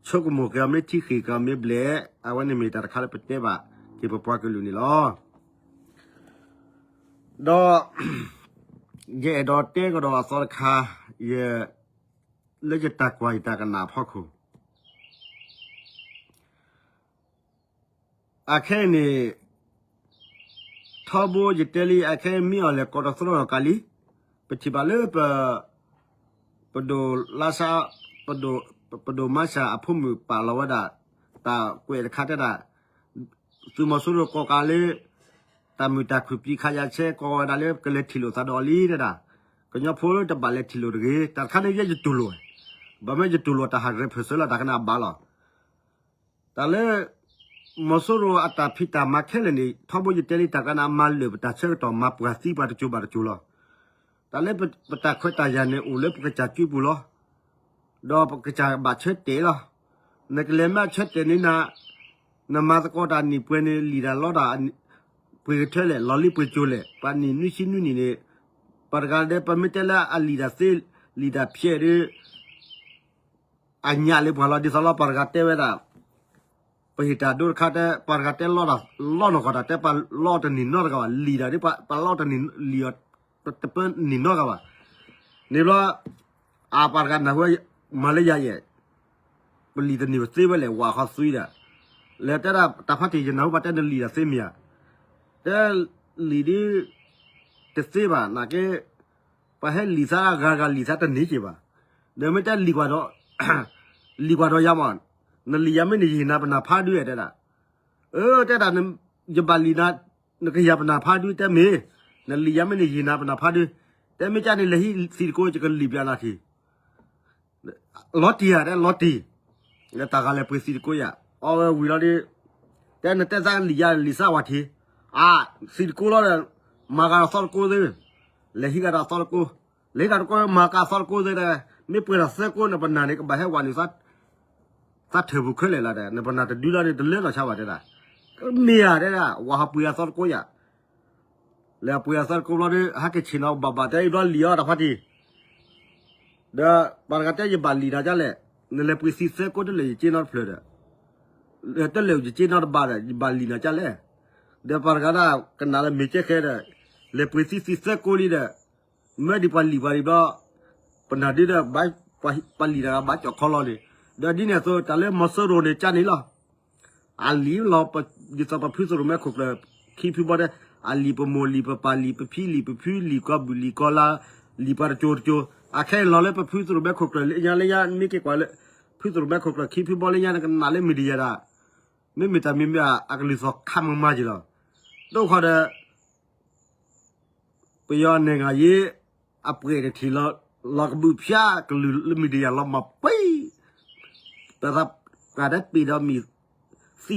ဆိကမိၣ်က့ၤအီၤမ့ၢ်ထံ ဃ့ၢ်က့ၤအီၤမ့ၢ်ဘျဲၣ်, အဝဲန့ၣ်မ့ၢ်တၢ်တခါလၢပတဲဘၣ်က့ၤပပှၤကလုာ်န့ၣ်လီၤ. ဒီး ယအဲၣ်ဒိးတဲကဒီးအသီတခါ ယ လၢယတၢ်ကွၢ်ယတၢ်ကနၣ်အဖီခိၣ် အခဲအံၤန့ၣ် ထီဘိယတဲလံ အခဲအံၤမ့ၢ်အီၤလဲၤကိးတသရီကးလံ, ပထံၣ်ဘၣ်လၢပ ပဒိၣ်လါဆါ ပဒိၣ် ပဒိၣ်မါဆၣ်အဖိမုၣ်ပာ်လီၤဝဲဒၣ် တၢ်ကွဲးတခါတဲဒၣ် သုးမီၤစိရိၤကိးကးလၢ တၢ်မုာ်တၢ်ခုၣ်ပံးခးယၤဆဲး ကိးဝဲဒၣ်လၢကလဲၤထံၣ်လိာ်သးဒီးအီၤလံတဲဒၣ်, ကညီဖိတဘၣ်လဲၤထံၣ်လိာ်တဂ့ၤ, တၢ်တခါန့ၣ်ယဲယတူၢ်လိာ်, ဘၣ်မ့ၢ်ယတူၢ်လိာ်တၢ်ဟးရဲၣ်ဖၢၣ်စၢၤလီၤ တၢ်ကနၣ်ဘၣ်လီၤ. တၢ်လၢ မီၤစိရိၤအတၢ်ဖံးတၢ်မၤခဲလၢာ်န့ၣ် ထီဘိယတဲလံတၢ်ကနၣ်မၤလၢာ်ပတၢ်ဆၢကတီၢ် မၤပှၤသံပှၤတစိၤဘၣ်တစိၤလီၤ. တၢ်လၢပတၢ်ခွဲးတၢ်ယာ်န့ၣ် အိၣ်လၢပကစၢ်စုပူၤလီၤ. ဒီးပကစၢ်ဘၣ်ဆၢတဲာ်လီၤ. နကလဲၤမၤဆၢတဲာ်န့ၣ်နၤ, နမၤသကိးတၢ်နံၣ်ပှဲၤန့ၣ် လံာ်တၢ်လီတၢ် ပှ့ၤကထၢလဲၣ် လီၤလံပှ့ၤကၠိလဲၣ် ပှၤနံၣ်နွံဆံနွံနံၣ်န့ၣ်, ပှၤတဂၤဒီး ပမ့ၢ်တဲလၢအလံာ်တၢ်သ့ လံာ်တၢ်ဖျဲးဒီး အညၣ်လၢပှၤလီၤ ဒ်သိးလီၤ ပှၤတဂၤတဲဝဲဒၣ်, ပဟ့ၣ်တၢ်ဒိတခါတဲ ပှၤတဂၤတဲလီၤတၢ် လီၤနီၢ်ကီၢ်တၢ်တဲ ပှၤလီတန့ၢ်နီတဂၤဘၣ် လံာ်တၢ်ဒ်ပှၤလီတန့ၢ်လံာ်အီၤ တပၢနံၣ်နီတဂၤဘၣ်. န့ၣ်ဘျီ အပှၤတဂၤနၢ်ဟူ မၤလၢယၤယဲၢ် ပလံာ်တန့ၢ်ပသ့ဝဲလဲၣ် ဝၤဃီသွံဒီး လဲၤတဲဒၣ်တၢ်ဖါတံၢ် ယနၢ်ဟူပှၤတဲနလံာ်တၢ်သ့မ့ၢ်ဧါ, တဲလံာ်ဒ် တသ့ဘၣ် နာ်က့ ပှၤဟဲလံာ်သးဂၤဂၤလံာ်သးတန့ၢ်က့ၤဘၣ်. ဒီးမ့ၢ်တဲလံာ်ကွၢ်ဒီး လံာ်ကွၢ်ဒီးယၤမး, နလံာ်ယၤမ့ၢ်န့ၣ် ယဟ့ၣ်နၤပနၢ်ဖးဒု တဲဒၣ်, အၢ တဲဒၣ် ယဘၣ်လံာ်နၤ နကဟ့ၣ်ယၤပနၢ်ဖးဒု တဲမ့ၢ်, နလံာ်ယၤမ့ၢ်န့ၣ် ယဟ့ၣ်နၤပနၢ်ဖးဒု, တဲမ့ၢ်ကၢ်န့ၣ် လဲၤဟံးသံတကိး ယကလံာ်ပျၢ်နၤထံၣ် လီၤတံၢ်ဧါ တဲလီၤတံၢ်, လၢတၢ်ဂၤလဲၤပှ့ၤသံတကိးယၤ အီဝဲဝံၤလီၤဒီး တဲနတဲသးလံာ်ယၤလံာ်သးဝၤထံၣ်, အါ သံတကိးလီၤဒီး မၤဂၤဒီးသီတကိးသ့, လဲၤဟံးဂၤဒီးသီတကိး, လဲၤဟံးဂၤတကိး မၤကၤသီတကိးသ့ဒီး မ့ၢ်ပှဲၤဒီးသၢကိးန့ၣ် ပနၢ်န့ၣ် ကဘၣ်ဟဲဝးနုာ်သးထၢၣ်ပူၤခဲလၢာ်လီၤဒီး နပနၢ်တဒုလီၤဒီး တလၢနီၢ်ဆါဘၣ်တဲဒၣ်, မ့ၢ်ဧါတဲဒၣ် ဝၤဟးပှ့ၤအသီတကိးယၤ လဲၤပှ့ၤအသီတကိးဘျီဒီး ဟဲက့ၤဆ့ၣ်နီၤ ဘၣ်ဘၣ်တဲအံၤဘျီလံာ်အီၤတၢ်ဖါတံၢ်, ဒီးပှၤတဂၤတဲယဘၣ်လံာ်နၤကၢ်လဲၣ်, နလဲၤပှ့ၤသံသၢကိးတလဲၣ် ယက့နီတဖျၢၣ်ဒီး, တလဲၣ်ယက့နီတဘၣ်ဒီး ယဘၣ်လံာ်နၤကၢ်လဲၣ်, ဒီးပှၤတဂၤဒၣ်ကနၣ်လၢမ့ၢ်ကဲဃဲဒီး, လဲၤပှ့ၤသံသံသၢကိးလံဒီး, မ့ၢ်ဒ်ပှၤလံာ်ပှၤဒံးဘျီ, ပနၢ်ဒုဒီး ပှၤလံာ်တဂၤဘၣ်ကၠီၣ်ခီလီၤန့ၣ်, ဒီးဒ်န့ၣ်အသိး တၢ်လၢမီၤစိရိၤန့ၣ်ကၢ်န့ၣ်လီၤ အလံာ်လီၤ ဒ်သိးပဖုသရိၣ်မဲခိၣ်ကျၢၢ်ခံဖုဘီတဲ, အလံာ်ပမိၢ်လံာ်ပပၢ်လံာ်ပဖံလံာ်ပဖု လံာ်ကီၤဘူၣ်လံာ်ကီၤလါ, လံာ်ပှၤတကၠိၤတကၠိၤ, အခဲအံၤလီၤလၢပဖုသရိၣ်မဲခိၣ်ကျၢၢ်လၢညါလၢညါ မ့ၢ်က့ၤကွၢ်လၢ ဖုသရိၣ်မဲခိၣ်ကျၢၢ်ခံဖုဘီလၢညါ နကနၣ်လၢ media ဒၣ် မ့မ့ၢ်တၢ်မံၤမံၤ အကလုၢ်သီၣ်ခးမၤမၤက့ၤလီၤ. ဒ်ဃီဒီး ပယီၤ နိုင်ငံရေး အပှဲၤတထံၣ်လီၤ လီၤကဘုးဖၠါကလုၢ်လၢမံၤဒယၣ်လီၤမၤပံ, ပသးပှၢ်ဒဲပ့ၤဒီးမံၤ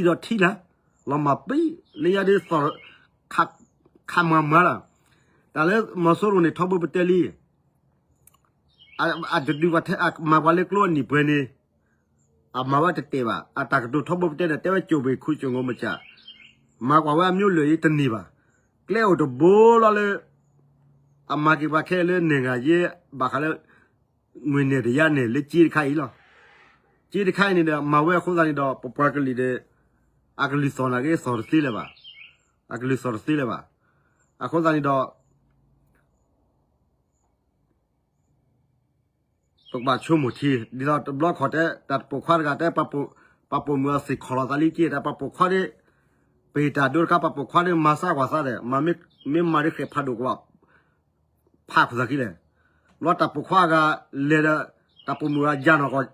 သံဒီးထံလၢ လီၤမၤပံ, လၢညါဒ်သိး ခးမၤမၤလီၤ. တၢ်လၢမီၤစိရိၤန့ၣ် ထီဘိပတဲလံ အတဒုးပှၤထဲ အမၤပှၤလၢကျိအနံၣ်ပှဲၤန့ၣ် အမၤဝဲတတဲာ်ဘၣ်. အတၢ်ကတိၤထီဘိပတဲန့ၣ် တဲဝဲ ကြိုပေခု ကြိုငိုမချာ မၤကွၢ်ဝဲအမျိုးလွတ်ရေးတန့ၢ်ဘၣ်. ကျဲအိၣ်တဘိလီၤလၢ အမၤက့ၤပှၤခဲလၢ နိုင်ငံရေး ဘၣ်ဃးလၢ ငွေနဲ့တရားနဲ့ လၢကၠ့တခါအံၤလီၤ. ကၠ့တခါအံၤန့ၣ်ဒီး မၤဝဲအဃိသတးန့ၣ်ဒီး ပပှၤကလုာ်ဒီး အကလုၢ်သီၣ်နာ်က့ သီၣ်တသ့လၢၤဘၣ်. အကလုၢ်သီၣ်တသ့လၢၤဘၣ်. အဃိသတးန့ၣ်ဒီး ပကဘၣ်ဆိကမိၣ်ထံ ဒ်သိးတဘျီခီၣ်တဲ တၢ်တပိာ်ခွါတဂၤတဲ ပှၤပိာ်မုၣ်အီၤသ့ၣ်ခီၣ်လီၤသးလံက့ တၢ်ပှၤပိာ်ခွါဒ် ပဟ့ၣ်တၢ်ဒိတခါ ပှၤပိာ်ခွါဒ်မၤစၢ်ကွၢ်သးဒီး မ့ၢ်မၤဒ်ဃဲၣ်ဖးဒိၣ်ကဘၣ် ဖးခိၣ်သးခံလဲၣ်. လီၤတၢ်ပိာ်ခွါအဂၤလဲၤဒီး တၢ်ပိာ်မုၣ်အီၤယၤထီၣ်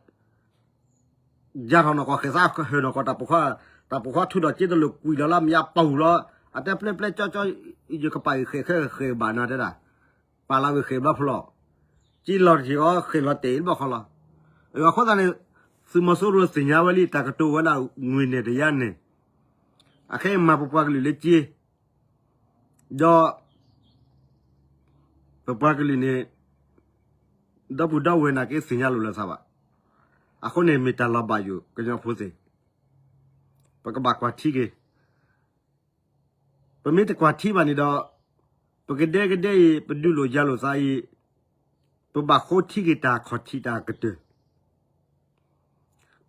နီၢ်ကီၢ် ဃဲၣ်သးဟၢၣ်နီၢ်ကီၢ်တၢ်ပိာ်ခွါ, တၢ်ပိာ်ခွါထုးဒီးက့တလိာ်ကွံာ်လီၤလၢမ့ၢ်အပာ်ဟူၣ်လီၤ. အတဲပျဲပျဲကၠီကၠီ ယကပာ်ဂ့ၤဃဲၣ်ခဲဃဲၣ်ဘၣ်နၤတဲဒၣ် ပာ်လီၤဂ့ၤဃဲၣ်ဘျီဖုလီၤ. က့လီၤတထံၣ်အီၤ ဃဲၣ်လီၤတဲာ်အံၤတဘျီဃီလီၤ. အဃိသတးန့ၣ် သုးမီၤစိရိၤသ့ၣ်ညါဝဲလံ တၢ်ကတိၤဝဲဒၣ် ငွေနဲ့တရားနဲ့ အခဲအံၤမၤပပှၤကလုာ်လၢက့ ဒီး ပပှၤကလုာ်န့ၣ် ဒီပုၢ်ဒီဝဲၢ်နာ်က့သ့ၣ်ညါလိာ်လၢသးဘၣ်. အဃိန့ၣ်မ့ၢ်တၢ်လီၤဘၣ်ယိၣ် ကညီဖိသ့ၣ် ပကဘၣ်ကွၢ်ထံက့ၤ ပမ့ၢ်တကွၢ်ထံဘၣ်န့ၣ်ဒီး ပကဒဲကဒဲအံၤ ပဒုးလိာ်ယၤလိာ်သးအံၤ ပဘၣ်ဃိထံက့ၤတၢ်ခီၣ်ထံးတၢ်ကတၢၢ်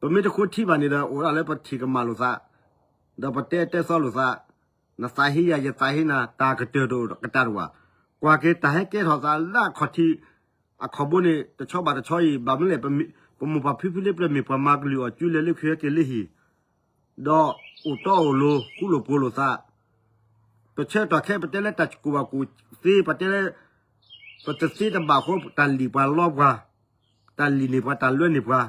ပမ့ၢ်တဃိထံဘၣ်န့ၣ်ဒီး အိၣ်ဒၣ်လၢပထံၣ်ကမၣ်လိာ်သး, ဒီးပတဲတဲသီလိာ်သး, နသးဟ့ယၤ ယသးဟ့နၤ တၢ်ကတၢၢ်တအိၣ်ကတၢၢ်တဝၣ်, ကွၢ်က့ၤတၢ်ဟဲကဲထီၣ်သးလၢအခီၣ်ထံး, အခီၣ်ဘိန့ၣ် တဆီဘၣ်တဆီအံၤ ဘၣ်မနုၤလဲၣ်, ပမိၢ်ပၢ်ဖံဖုလၢပျၢၤမ့ၢ်ပှၤမၤကလုၢ်အီၤ ကၠူလဲၤလၢခံဟဲက့ၤလၢဟံၣ် ဒီးအိၣ်တီအိၣ်လိၤ ဃူလိာ်ဖိးလိာ်သး, ပဆၢကတီၢ်ခဲပတဲလၢတၢ်ကူၣ်ဘၣ်ကူၣ်သ့ ပတဲလၢ ပတသ့တဘၣ်အဃိ တၢ်လံၣ်ပှၤလီပှၤ, တၢ်လံၣ်န့ၢ်ပှၤ တၢ်လွဲန့ၢ်ပှၤ,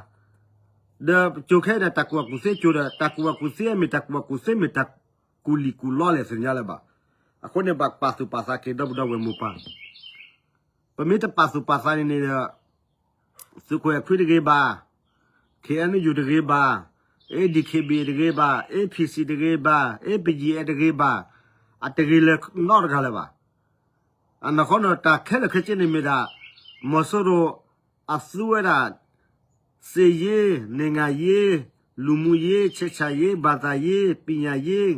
ဒီးပကိၤခဲဒီးတၢ်ကူၣ်ဘၣ်ကူၣ်သ့ကိၤဒီး တၢ်ကူၣ်ဘၣ်ကူၣ်သ့မ့ၢ်တၢ်ကူၣ်ဘၣ်ကူၣ်သ့မ့ၢ်တၢ်ကူၣ်လံၣ်ကူၣ်လီလဲၣ်သ့ၣ်ညါလၢၤဘၣ်. အဃိန့ၣ် ဘၣ်ပာ်သူၣ်ပာ်သးက့ၤ ဒီပုၢ်ဒီဝဲၢ်မိၢ်ပၢ် ပမ့ၢ်တပာ်သူၣ်ပာ်သးန့ၣ်န့ၣ်ဒီး သုးခိၣ်အဲၣ်ခွံတဂ့ၤဘၣ်, ခ့ၣ်အဲၣ်ယူၣ်တဂ့ၤဘၣ်, အ့ၣ် ဒီးခ့ၣ်ဘံၣ်တဂ့ၤဘၣ်, အ့ၣ် ပံၣ်စံၣ်တဂ့ၤဘၣ်, အ့ၣ် ပယံၣ်အဲၣ်တဂ့ၤဘၣ်, အတဂ့ၤလၢၤနီတဂၤလၢၤဘၣ်. အနီၢ်ဃီန့ၣ် တၢ်ခဲလၢာ်ခဲဆ့န့ၣ်မ့ၢ်ဒၣ် မီၤစိရိၤအသူဝဲဒၣ် စစ်ရေး, နိုင်ငံရေး, လူမှုရေး, ဆက်ဆံရေး, ဘာသာရေး, ပညာရေး,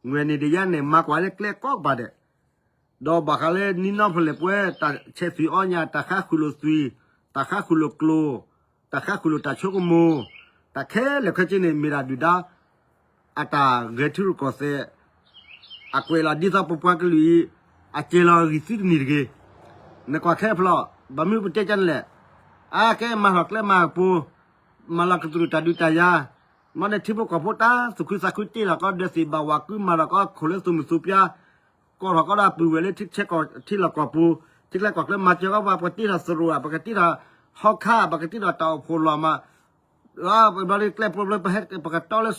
ငွေနဲ့တရားနဲ့ မၤကွၢ်လၢကျဲကိးကပၤဒဲး ဒီးဘၣ်ဃးလၢနံၣ်နီဖဲလဲၣ်ပဝဲ တၢ်ဆဲးသွံၣ်အီညၣ် တၢ်ဃါဃုာ်လိာ်သွံၣ်, တၢ်ဃါဃုာ်လိာ်ကျိၤ, တၢ်ဃါဃုာ်လိာ်တၢ်ဆိကမိၣ်, တၢ်ခဲလၢာ်ခဲဆ့န့ၣ် မ့ၢ်ဒၣ်ဒုၣ်ဒါ အတၢ်ဂဲၤထံရူၢ်ကီၢ်သဲး အကွဲးလီၤဒ်သိးပပှၤကလုာ်အံၤ အစဲၤလီၤဂံၢ်သုတနံၤတဂ့ၤ. နကွၢ်ခဲအဖျီၣ် ဘၣ်မနုၤပတဲကန့ၣ်လဲၣ်. အါ ကဲမၤထီၣ်ကျဲမၤကပူၤ, မၤလီၤကတြူၢ်တၢ်ဒုးတၢ်ယၤ, မ့ၢ်န့ၣ်ထံဖိကီၢ်ဖိတၢ်သူၣ်ခုသးခုတ့ထီၣ်ကီး ဒွဲၣ်သ့ၣ်ဘၣ်ဝး ကုမၤထီၣ်ကီးခိၣ်လၢသူၣ်မုာ်သူၣ်ပျါ, ကိးထီၣ်ကီးဒီးပုၢ်ဝဲၢ်လၢထံဆဲးကီၢ်ထံလီၢ်ကီၢ်ပူၤ, ထံကျဲကီၢ်ကျဲမၤစၢၤကီးပှၤ ပကတ့ထီၣ်သရိာ်ဧါ, ပကတ့ထီၣ်ဟီခါ, ပကတ့ထီၣ်တၢ်အိၣ်ဖှိၣ်လီၤမး ဘျီဒ်ကျဲပျီပျီ ပဟဲ ပကတီလၢ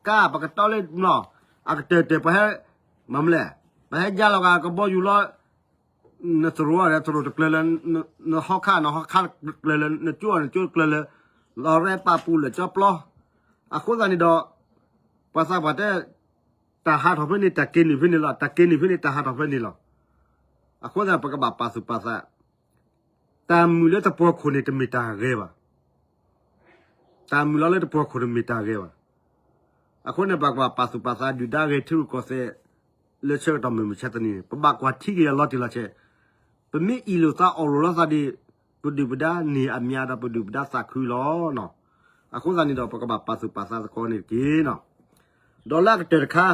ကါ ပကတီလၢနီၢ် အကတၢၢ်တၢၢ် ပဟဲ မ့ၢ်မနုၤလဲၣ် ပဟဲယါလီၤဂာ်ကဘီယူၤလီၤ နသရိာ်ဒီးသရိာ်တကျၢၤလၢ နဟီခါ နဟီခါတကျၢၤလၢ နကၠိ နကၠိတကျၢၤလၢ လီၤရဲပာ်ပူၤလၢာ်ကၠီပျီ အဃိသတးန့ၣ်ဒီး ပှၤသးပှၢ်တဲ တၢ်ဟးထီၣ်ဖဲန့ၣ် တၢ်က့ၤနုာ်ဖဲန့ၣ်လီၤ. တၢ်က့ၤနုာ်ဖဲန့ၣ် တၢ်ဟးထီၣ်ဖဲန့ၣ်လီၤ. အဃိသတး ပကဘၣ်ပာ်သူၣ်ပာ်သး တၢ်မုာ်လၢတပှီၤခိၣ်န့ၣ် တမ့ၢ်တၢ်ဂ့ၤဘၣ်. တၢ်မုာ်လီၤလၢတပှီၤခိၣ်တမ့ၢ်တၢ်ဂ့ၤဘၣ်. အဃိန့ၣ် ပကဘၣ်ပာ်သူၣ်ပာ်သး ဒုၣ်ဒါဂဲၤထံရူၢ်ကီၢ်သဲး လၢဆၢကတီၢ်မုၢ်မဆါတနံၤန့ၣ် ပဘၣ်ကွၢ်ထံက့ၤအလီၤတံၢ်လီၤဆဲး, ပမ့ၢ်အ့ၣ်လိာ်သးအီၣ်လိာ်လိာ်သးဒီး ပဒုၣ်ပဒါန့ၢ်အမံၤဒီး ပဒုၣ်ပဒါသးခုလီၤ. အဃိသတးန့ၣ်ဒီး ပကဘၣ်ပာ်သူၣ်ပာ်သးသကိးန့ၣ်တက့ၢ်. ဒီးလၢအကတၢၢ်တခါ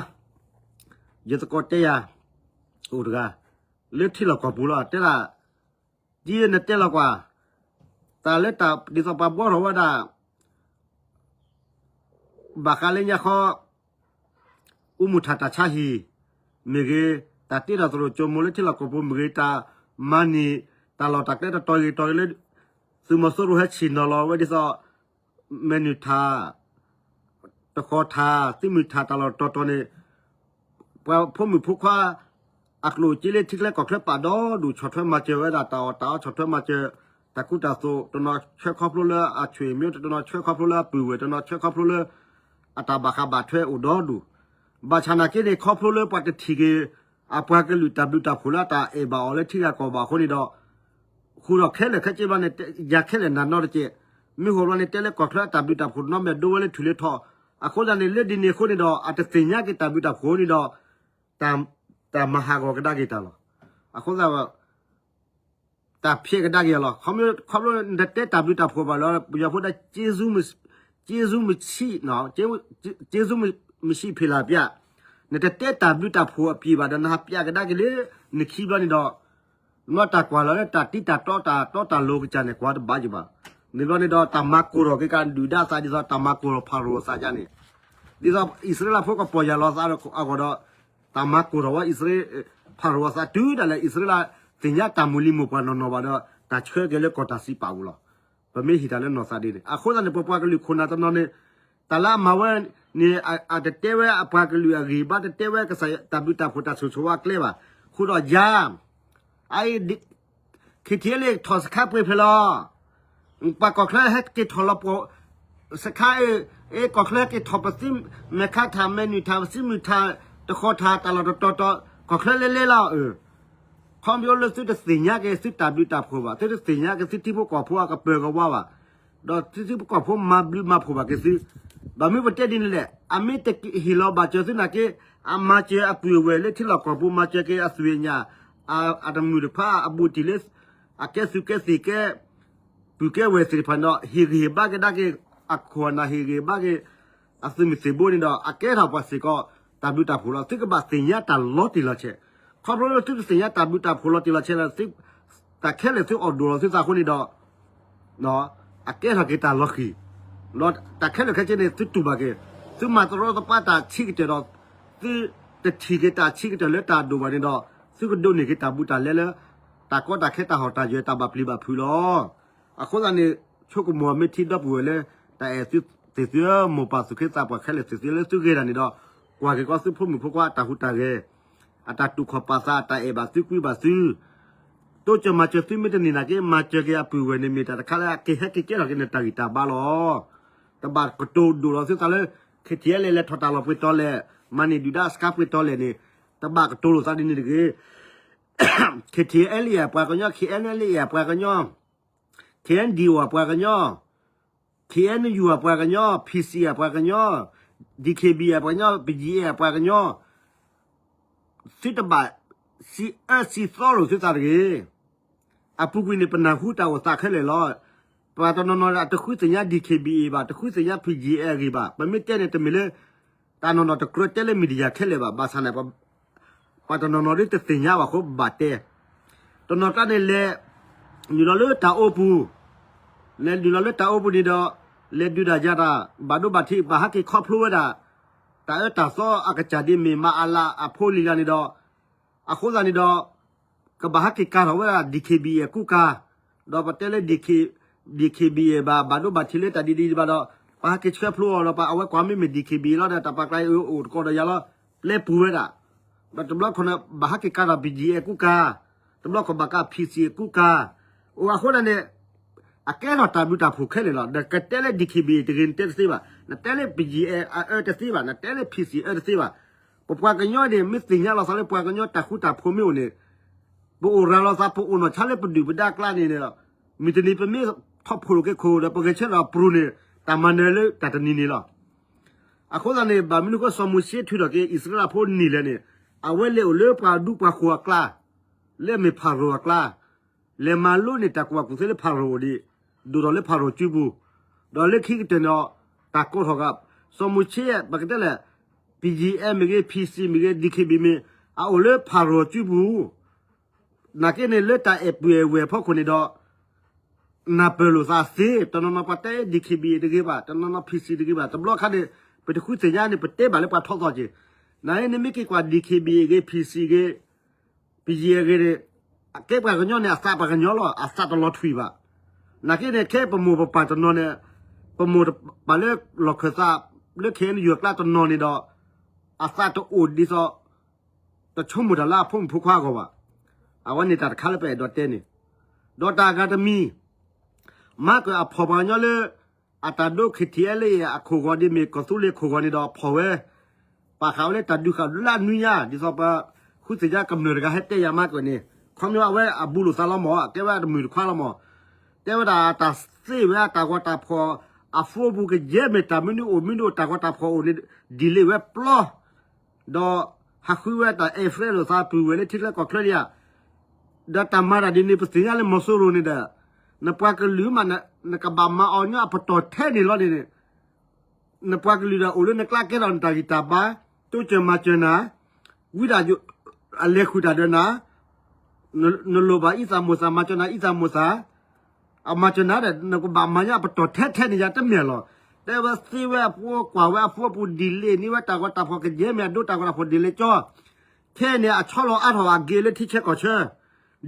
ယသကိးတဲယၤ အိၣ်တဂၤ လၢထံလီၢ်ကီၢ်ပူၤလီၤ တဲဒၣ် ဒ်နတဲလီၤကွၢ် တၢ်လၢတၢ်ဒ်သိးပှၤဘှီထီၣ်ဝဲဒၣ် ဘၣ်ဃးလၢညါခီ အိၣ်မူထၣ်တၢ်ဆါဟံၣ်မ့ၢ်ဂ့ၤ, တၢ်တ့ထီၣ်သရိာ်ကၠိမိၤလၢထံလီၢ်ကီၢ်ပူၤမ့ၢ်ဂ့ၤ, တၢ်မၤန့ၢ်တၢ်လီၢ်တၢ်ကျဲတတီၤဂ့ၤတီၤဂ့ၤလၢ သုးမီၤစိရိၤဟဲဆ့ၣ်နီၤလီၤဝဲဒ်သိး မဲၢ်နုာ်ထၣ် တဃီၤထၣ် သုးမုၢ်ထၣ်တၢ်လီၢ်တတီၤတီၤန့ၣ် ပှၤဖိမုၣ်ဖိခွါ အကျိၣ်အစ့လၢထံချၢကီၢ်ချၢပာ်ဒီဒူၣ် ဆီၣ်ထွဲမၤစၢၤဝဲဒၣ်တၢ်အီၣ်တၢ်အီ ဆီၣ်ထွဲမၤစၢၤ တၢ်ကူတၢ်သိး တနီၤဆှၢခီဖျိလၢအဆွေမျိုး တနီၤဆှၢခီဖျိလၢအပုၢ်ဝဲၢ် တနီၤဆှၢခီဖျိလၢ အတၢ်ဘၣ်ဃးဘၣ်ထွဲအိၣ်ဒီဒူၣ် ဘၣ်ဆၣ်နာ်က့န့ၣ် ခီဖျိလၢပှၤတထံၣ်က့ၤ အပှၤကလုာ်တၢ်ဘျုးတၢ်ဖှိၣ်လၢအတၢ်အဲၣ်ဘၣ်အီၤလၢထံဂၤကီၢ်ဘၣ်အဃိန့ၣ်ဒီး ဃုာ်ဒီးခဲလၢာ်ခဲဆ့ဘျီန့ၣ် ယၤခဲလၢာ်နၤနီတကဲး, မ့ၢ်ဃိဘျီန့ၣ် တဲလၢကီၢ်ချၢအတၢ်ဘျုးတၢ်ဖှိၣ်နီတမံၤဒိဝဲလၢထူၣ်လၢထီ, အဃိသတးန့ၣ် လၢဒ်န့ၣ်အဃိန့ၣ်ဒီး အတသ့ၣ်ညါက့ၤတၢ်ဘျုးတၢ်ဖှိၣ်န့ၣ်ဒီး တၢ်မၤဟးဂီၤကဒါက့ၤတၢ်လီၤ. အဃိသတး တၢ်ဖျဲးကဒါက့ၤအီၤလီၤ. ခီဖျိနတတဲတၢ်ဘျုးတၢ်ဖှိၣ်ဘၣ်လီၤ ပယီၤဖိဒၣ် ကျေးဇူးမဆံး, ကျေးဇူးမဆံးဖဲလာပြ, နတတဲတၢ်ဘျုးတၢ်ဖှိၣ်အပျ့ၤဘၣ်ဒီး နဟးပျးကဒါက့ၤလၢ နခံဘျီန့ၣ်ဒီး နီၢ်တၢ်ကွၢ်လီၤလၢတၢ်တံတၢ်တီတၢ်တီတၢ်လိၤကစၢ်န့ၣ် ကွၢ်တဘၣ်ယဘၣ်. န့ၣ်ဘျီန့ၣ်ဒီး တၢ်မၤကိၢ်ထီၣ်က့ၤကဒုၣ်ဒါအသးဒ်သိး တၢ်မၤကိၢ်ထီၣ်ဖၤရိၤအသးဒ်န့ၣ်, ဒ်သိးအံၣ်စရ့လးဖိကပီၢ်ယၢ်လီၤသးအဂီၢ်ဒီး တၢ်မၤကိၢ်ထီၣ်ဝဲအံၣ်စရ့လး ဖၤရိၤအသးတုၤဒၣ်လဲာ် အံၣ်စရ့လးသ့ၣ်ညါတၢ်မုၢ်လံၤမိၢ်ပှၢ်နီၢ်နီၢ်ဘၣ်ဒီး တၢ်ဆှၢက့ၤလၢကီၢ်တၢ်စံးပာ်ပူၤလီၤ. ပမ့ၢ်ဟ့ၣ်တၢ်လၢနီၢ်သးဒ်န့ၣ် အဃိသတးန့ၣ် ပပှၤကလုာ်ခိၣ်နၢ်တနီၤန့ၣ် တၢ်လၢအမၤဝဲန့ၣ် အတတဲဝဲအပှၤကလုာ်အဂံၢ်ဘါ တတဲဝဲကစၢ်ယွၤတၢ်ဘျုးတၢ်ဖှိၣ်တၢ်ဆိၣ်ဂ့ၤဆိၣ်ဝါအကျဲဘၣ်. ဃုာ်ဒီးယၤ အအံၤ KTLA ထီၣ်စခါပှဲၤဖဲလီၤ. ပှၤကီၢ်ချၢဟဲက့ၤထီၣ်လီၤပှီၢ် စခါအံၤ ကီၢ်ချၢက့ၤထီၣ်ပသံမဲာ်ခါထၣ် မဲာ်နုာ်ထၣ် ပသံမုၢ်ထၣ် တဃီၤထၣ် တၢ်လီၢ်တတီၤတီၤ ကီၢ်ချၢလဲလဲလီၤ. ခီဖျိလၢသုတသ့ၣ်ညါက့ၤသုတၢ်ဘျုးတၢ်ဖှိၣ်ဘၣ်, သုတသ့ၣ်ညါက့ၤသုထံဖိကီၢ်ဖိအကပၢၤကဝါဘၣ်, ဒီးသုထံဖိကီၢ်ဖိမၤဘျုးမၤဖှိၣ်ဘၣ်က့ၤသု. ဘၣ်မနုၤပတဲဒ်န့ၣ်လဲၣ်, အမ့ၢ်တဟ့ၣ်လီၤဘၣ်စၢၤသုနာ်က့ အမၤစၢၤအပုၢ်အဝဲၢ်လၢထံလီၢ်ကီၢ်ပူၤ မၤစၢၤက့ၤအသွံၣ်အညၣ် အတမုာ်တဖးအဘူးတံၢ်လၢ အကဲသုးကဲသံၣ်ကဲ ပုၢ်ကဲဝဲၢ်သ့ၣ်တဖၣ်န့ၣ်ဒီး ဟ့ၣ်ဂံၢ်ဟ့ၣ်ဘါကဒါက့ၤ အခိၣ်အနၢ်ဟ့ၣ်ဂံၢ်ဟ့ၣ်ဘါက့ၤ အသုးမုၢ်သံၣ်ဘိန့ၣ်ဒီး အကဲထီၣ်ပှၤစ့ၢ်ကီး တၢ်ဘျုးတၢ်ဖှိၣ်လီၤ. သုကဘၣ်သ့ၣ်ညါတၢ်လီၤတံၢ်လီၤဆဲး, ခီဖျိလၢသုတသ့ၣ်ညါတၢ်ဘျုးတၢ်ဖှိၣ်လီၤတံၢ်လီၤဆဲးလၢ တၢ်ခဲလၢာ်သုအိၣ်ဒိၣ်လီၤသုသးအဃိန့ၣ်ဒီး အကဲထီၣ်က့ၤတၢ်လီၤဃံၤ, ဒီးတၢ်ခဲလၢာ်ခဲဆ့န့ၣ် သုတူၢ်ဘၣ်က့ၤ, သုမၤတရီတပါတၢ်ဆံးကတၢၢ်ဒီး သုတထံၣ်က့ၤတၢ်ဆံးကတၢၢ်လၢတၢ်ဒိၣ်ဘၣ်န့ၣ်ဒီး သုကဒိးန့ၢ်က့ၤတၢ်ဘူးတၢ်လဲလၢ တၢ်ကီတၢ်ခဲတၢ်ဟီၣ်တၢ်ယၢၤတၢ်ဘၣ်ပျံၤဘၣ်ဖုးလီၤ. အဃိသတးန့ၣ် ဆိကမိၣ်မ့ၢ်ထံဒီပုၢ်ဝဲၢ်လၢ တၢ်အဲၣ်သုသ့ၣ်သုဧၢ မိၢ်ပၢ်သူၣ်က့သးပှၢ်ခဲလၢာ်သ့ၣ်သုလၢသုဂ့ၤတၢ်န့ၣ်ဒီး ကွၢ်က့ၤကီးသုဖိမုၣ်ဖိခွါအတၢ်ဟူးတၢ်ဂဲၤ အတၢ်တူၢ်ခီၣ်ပာ်သး အတၢ်အဲၣ်ဘၣ်သုကွံဘၣ်သု တိစၢၤမၤစၢၤသုမ့ၢ်တန့ၢ်နာ်က့ မၤစၢၤက့ၤအပုၢ်ဝဲၢ်န့ၣ် မ့ၢ်တၢ်တခါလၢအက့ၤဟဲက့ၤကဲထီၣ်က့ၤနတၢ်ဂံၢ်တၢ်ဘါလီၤ. တဘၣ်ကတိၤဒိၣ်လီၤသုသးလၢ KTLA လဲၤထီၣ်တၢ်လီၢ်ပှဲၤတီလဲၣ်, မၤန့ၢ်ဒုၣ်ဒါစခါပှဲၤတီလဲၣ်န့ၣ် တဘၣ်ကတိၤလိာ်သးဒ်န့ၣ်တဂ့ၤ. KTLA အပှၤကညီ, KNLA အပှၤကညီ, KNDO အပှၤကညီ, KNU အပှၤကညီ, PC အပှၤကညီ, DKB အပှၤကညီ, BGF အပှၤကညီ သုတဘၣ်စံးအၢစံးသီလိာ်သုသးတဂ့ၤ. အပူၤကွံာ်န့ၣ် ပနၢ်ဟူတၢ်အိၣ်သးခဲလၢာ်လီၤ. ပှၤတနီၤနီၤတဃုသ့ၣ်ညါ DKBA ဘၣ်, တဃုသ့ၣ်ညါ BGF အဂ့ၢ်ဘၣ်. ပမ့ၢ်တဲန့ၣ် တမ့ၢ်လၢ တၢ်နီၢ်နီၢ်တကြၢးတဲလၢ media ခဲလၢာ်ဘၣ်. ဘၣ်ဆၣ်န့ၣ် ပှၤတနီၤနီၤဒ်တသ့ၣ်ညါဘၣ်အဃိ ဘၣ်တဲ တနီၤကျါန့ၣ် လဲၤနုာ်လီၤလၢတၢ်အိပူၤ, လဲၤနုာ်လီၤလၢတၢ်အိပူၤန့ၣ်ဒီး လဲၤဒုးတၢ်ယၤတၢ် ဘၣ်ဒိဘၣ်ထံး ဘၣ်ဟဲက့ၤခီဖျိဝဲဒၣ် တၢ်အၢတၢ်သီအကစၢ်ဒ်မ့ၢ်မၤအလၤအဖိလံၤလၢန့ၣ်ဒီး အဃိသတးန့ၣ်ဒီး ကဘၣ်ဟဲက့ၤကၤထီၣ်ဝဲဒၣ် DKBA အကူကၤ, ဒီးပတဲလၢ DKBA ဘၣ် ဘၣ်ဒိဘၣ်ထံးလၢတၢ်ဒ်ဒ်ဘၣ်ဒီး ပှၤဟဲက့ၤဆှၢဖျိအီၤဒီး ပှၤအဝဲကွၢ်မ့မ့ၢ် DKBA လီၤဒီး တၢ်ပှၤကျါအံၤအိၣ်တကိးဒီးယၤလီၤ ပျဲပူၤဝဲဒၣ်, ဒီးတဘျီခီန့ၣ် ဘၣ်ဟဲက့ၤကၤထီၣ် BGF အကူကၤ, တဘျီခီဘၣ်ကၤ PC အကူကၤ, အိၣ်အဃိန့ၣ် အကဲထီၣ်တၢ်ဘျုးတၢ်ဖှိၣ်ခဲလၢာ်လီၤ. ဒီးကတဲလၢ DKBA တဂ့ၤ နတဲတသ့ဘၣ်, နတဲလၢ BGF အအၢတသ့ဘၣ်, နတဲလၢ PC အၢတသ့ဘၣ်. ပပှၤကညီန့ၣ် မ့ၢ်သ့ၣ်ညါလီၤသးလၢပှၤကညီတၢ်ဃူတၢ်ဖိးမ့ၢ်အိၣ်န့ၣ် ပအိၣ်ရၤလီၤသး ပအိၣ်နီၢ်ဆါလၢပဒုၣ်ပဒါအကျါန့ၣ် မုၢ်တနံၤပမ့ၢ်ထီၣ်ဖှိၣ်လိာ်က့ၤခိၣ်ဒီး ပဂဲၤဆၢထၢၣ်ပြူၤန့ၣ် တၢ်မၤနၢၤလၢတၢ်တနံၤန့ၣ်လီၤ. အဃိသတးန့ၣ် ဘၣ်မနုၤဃိ စီၤမိၤၡ့ထုးထီၣ်က့ၤအံၣ်စရ့လးဖိနံၣ်လဲၣ်န့ၣ် အဝဲလဲၤအိၣ်လၢပှၤဒူပှၤယိၤအကျါ, လၢအမ့ၢ်ဖၤရိၤအကျါ, လဲၤမၤလိန့ၢ်တၢ်ကူၣ်ဘၣ်ကူၣ်သ့လၢဖၤရိၤအအိၣ်ဒံး, ဒိၣ်ထီၣ်လၢဖၤရိၤစုပူၤ, ဒီးလၢခံကတၢၢ်န့ၣ် တၢ်ကိးထီၣ်ဂၤ, စီၤမိၤၡ့ ပကတဲလဲၣ်, BGF မ့ၢ်ဂ့ၤ, PC မ့ၢ်ဂ့ၤ, DKBA မ့ၢ်, အအိၣ်လၢဖၤရိၤစုပူၤ နာ်က့န့ၣ် လၢတၢ်အဲၣ်ပုၢ်အဲၣ်ဝဲၢ်အဖီခိၣ်န့ၣ်ဒီး နၢ်ပၢၢ်လိာ်သးသ့, တနီၤနီၤပှၤတဲ DKBA တဂ့ၤဘၣ်, တနီၤနီၤ PC တဂ့ၤဘၣ်, တဘျီခါန့ၣ် ပတဃုသ့ၣ်ညါန့ၣ် ပတဲဘၣ်လၢပှၤထီသီက့ၤ, နနမ့ၢ်က့ၤကွၢ် DKBA ဂ့ၤ, PC ဂ့ၤ, BGF ဂ့ၤန့ၣ် အကဲပှၤကညီန့ၣ် အသးပှၤကညီလီၤ, အသးတလီၤထွံၣ်ဘၣ်. နာ်က့န့ၣ် ခဲပမိၢ်ပပၢ်တနီၤန့ၣ် ပမိၢ်ပပၢ်လၢလီၢ်ခၢၣ်သး လၢ ခ့ၣ်အဲၣ်ယူၣ် အကျါတနီၤန့ၣ်ဒီး အသးတအိၣ်ဒ်သိး တဆိကမိၣ်တၢ်လၢအဖိမုၣ်ဖိခွါအဂီၢ်ဘၣ်. အဝဲန့ၣ်တၢ်တခါလၢပအဲၣ်ဒိးတဲန့ၣ်, ဒီးတၢ်အဂၤတမံၤ မၤကၢၢ်အဖီၣ်ပှၤကညီလၢ အတၢ်ဒိ ခ့ၣ်ထံၣ်အဲၣ်လၢအခိၣ်ဂီၤဒ်မ့ၢ် ကီၢ်သူလ့ၤခိၣ်ဂီၤန့ၣ်ဒီးဖီၣ်ဝဲ, ပာ်ဃာ်ဝဲလၢတၢ်ဒုးဃာ်လၢအနွံညါ ဒ်သိးပဃုသ့ၣ်ညါကမျၢၢ်တဂၤဟဲတဲယၤမၤကၢၢ်န့ၣ် ခီပညီအဝဲအဘူးလိာ်သးလီၤမၢ် အကဲဝဲအတမုာ်တခွါလီၤမၢ်, တဲဝဲဒၣ်တၢ်သ့ဝဲအတၢ်ဂီၤတၢ်ဖီၣ် အဖိပူၤကယဲၢ်မ့ၢ်တၢ်မနုၤအိၣ်မနုၤအိၣ်တၢ်ဂီၤတၢ်ဖီၣ်အိၣ်န့ၣ် ဒ်လဲၣ်ဝဲပျီ ဒီးဟးဃုဝဲတၢ်အဲၣ်ဖရဲလိာ်သးပုၢ်ဝဲၢ်လၢထံချၢကီၢ်ချၢဒံးဧါ. ဒီးတၢ်မၤတၢ်ဒ်န့ၣ် ပသ့ၣ်ညါလၢမီၤစိရိၤန့ၣ်ဒီး နပှၤကလုာ်မး နကဘၣ်မၤအီၤညီအပတီၢ်ထဲန့ၣ်လီၤန့ၣ် နပှၤကလုာ်ဒီးအိၣ်လၢနကျါကဲထီၣ်နတၢ်ဂံၢ်တၢ်ဘါ, တိစၢၤမၤစၢၤနၤ, ဝံဒၣ်ယိာ် အလဲၤဃုာ်တၢ်ဒီးနၤ, နလိၣ်ဘၣ်အံသၣ်မိၣ်သၣ် မၤစၢၤနၤအံသၣ်မိၣ်သၣ် အမၤစၢၤနၤဒီး နကဘၣ်မၤညါပတီၢ်ထဲထဲန့ၣ် ယၤတမ့ၢ်လီၤ. တဲဝဲသ့ဝဲအဖိ ကွၢ်ဝဲအဖိအပူၤဒ်လဲၣ်န့ၣ် ဝဲတၢ်ဂီၤတၢ်ဖီၣ်ကယဲၢ်မ့ၢ်အဒိတၢ်ဂီၤတၢ်ဖီၣ်ဒ်လဲၣ်ကၠီ ခဲအံၤန့ၣ် အဆီလီၤအါထီၣ်အဂ့ၤလၢထံဆၢကီၢ်ဆၢ,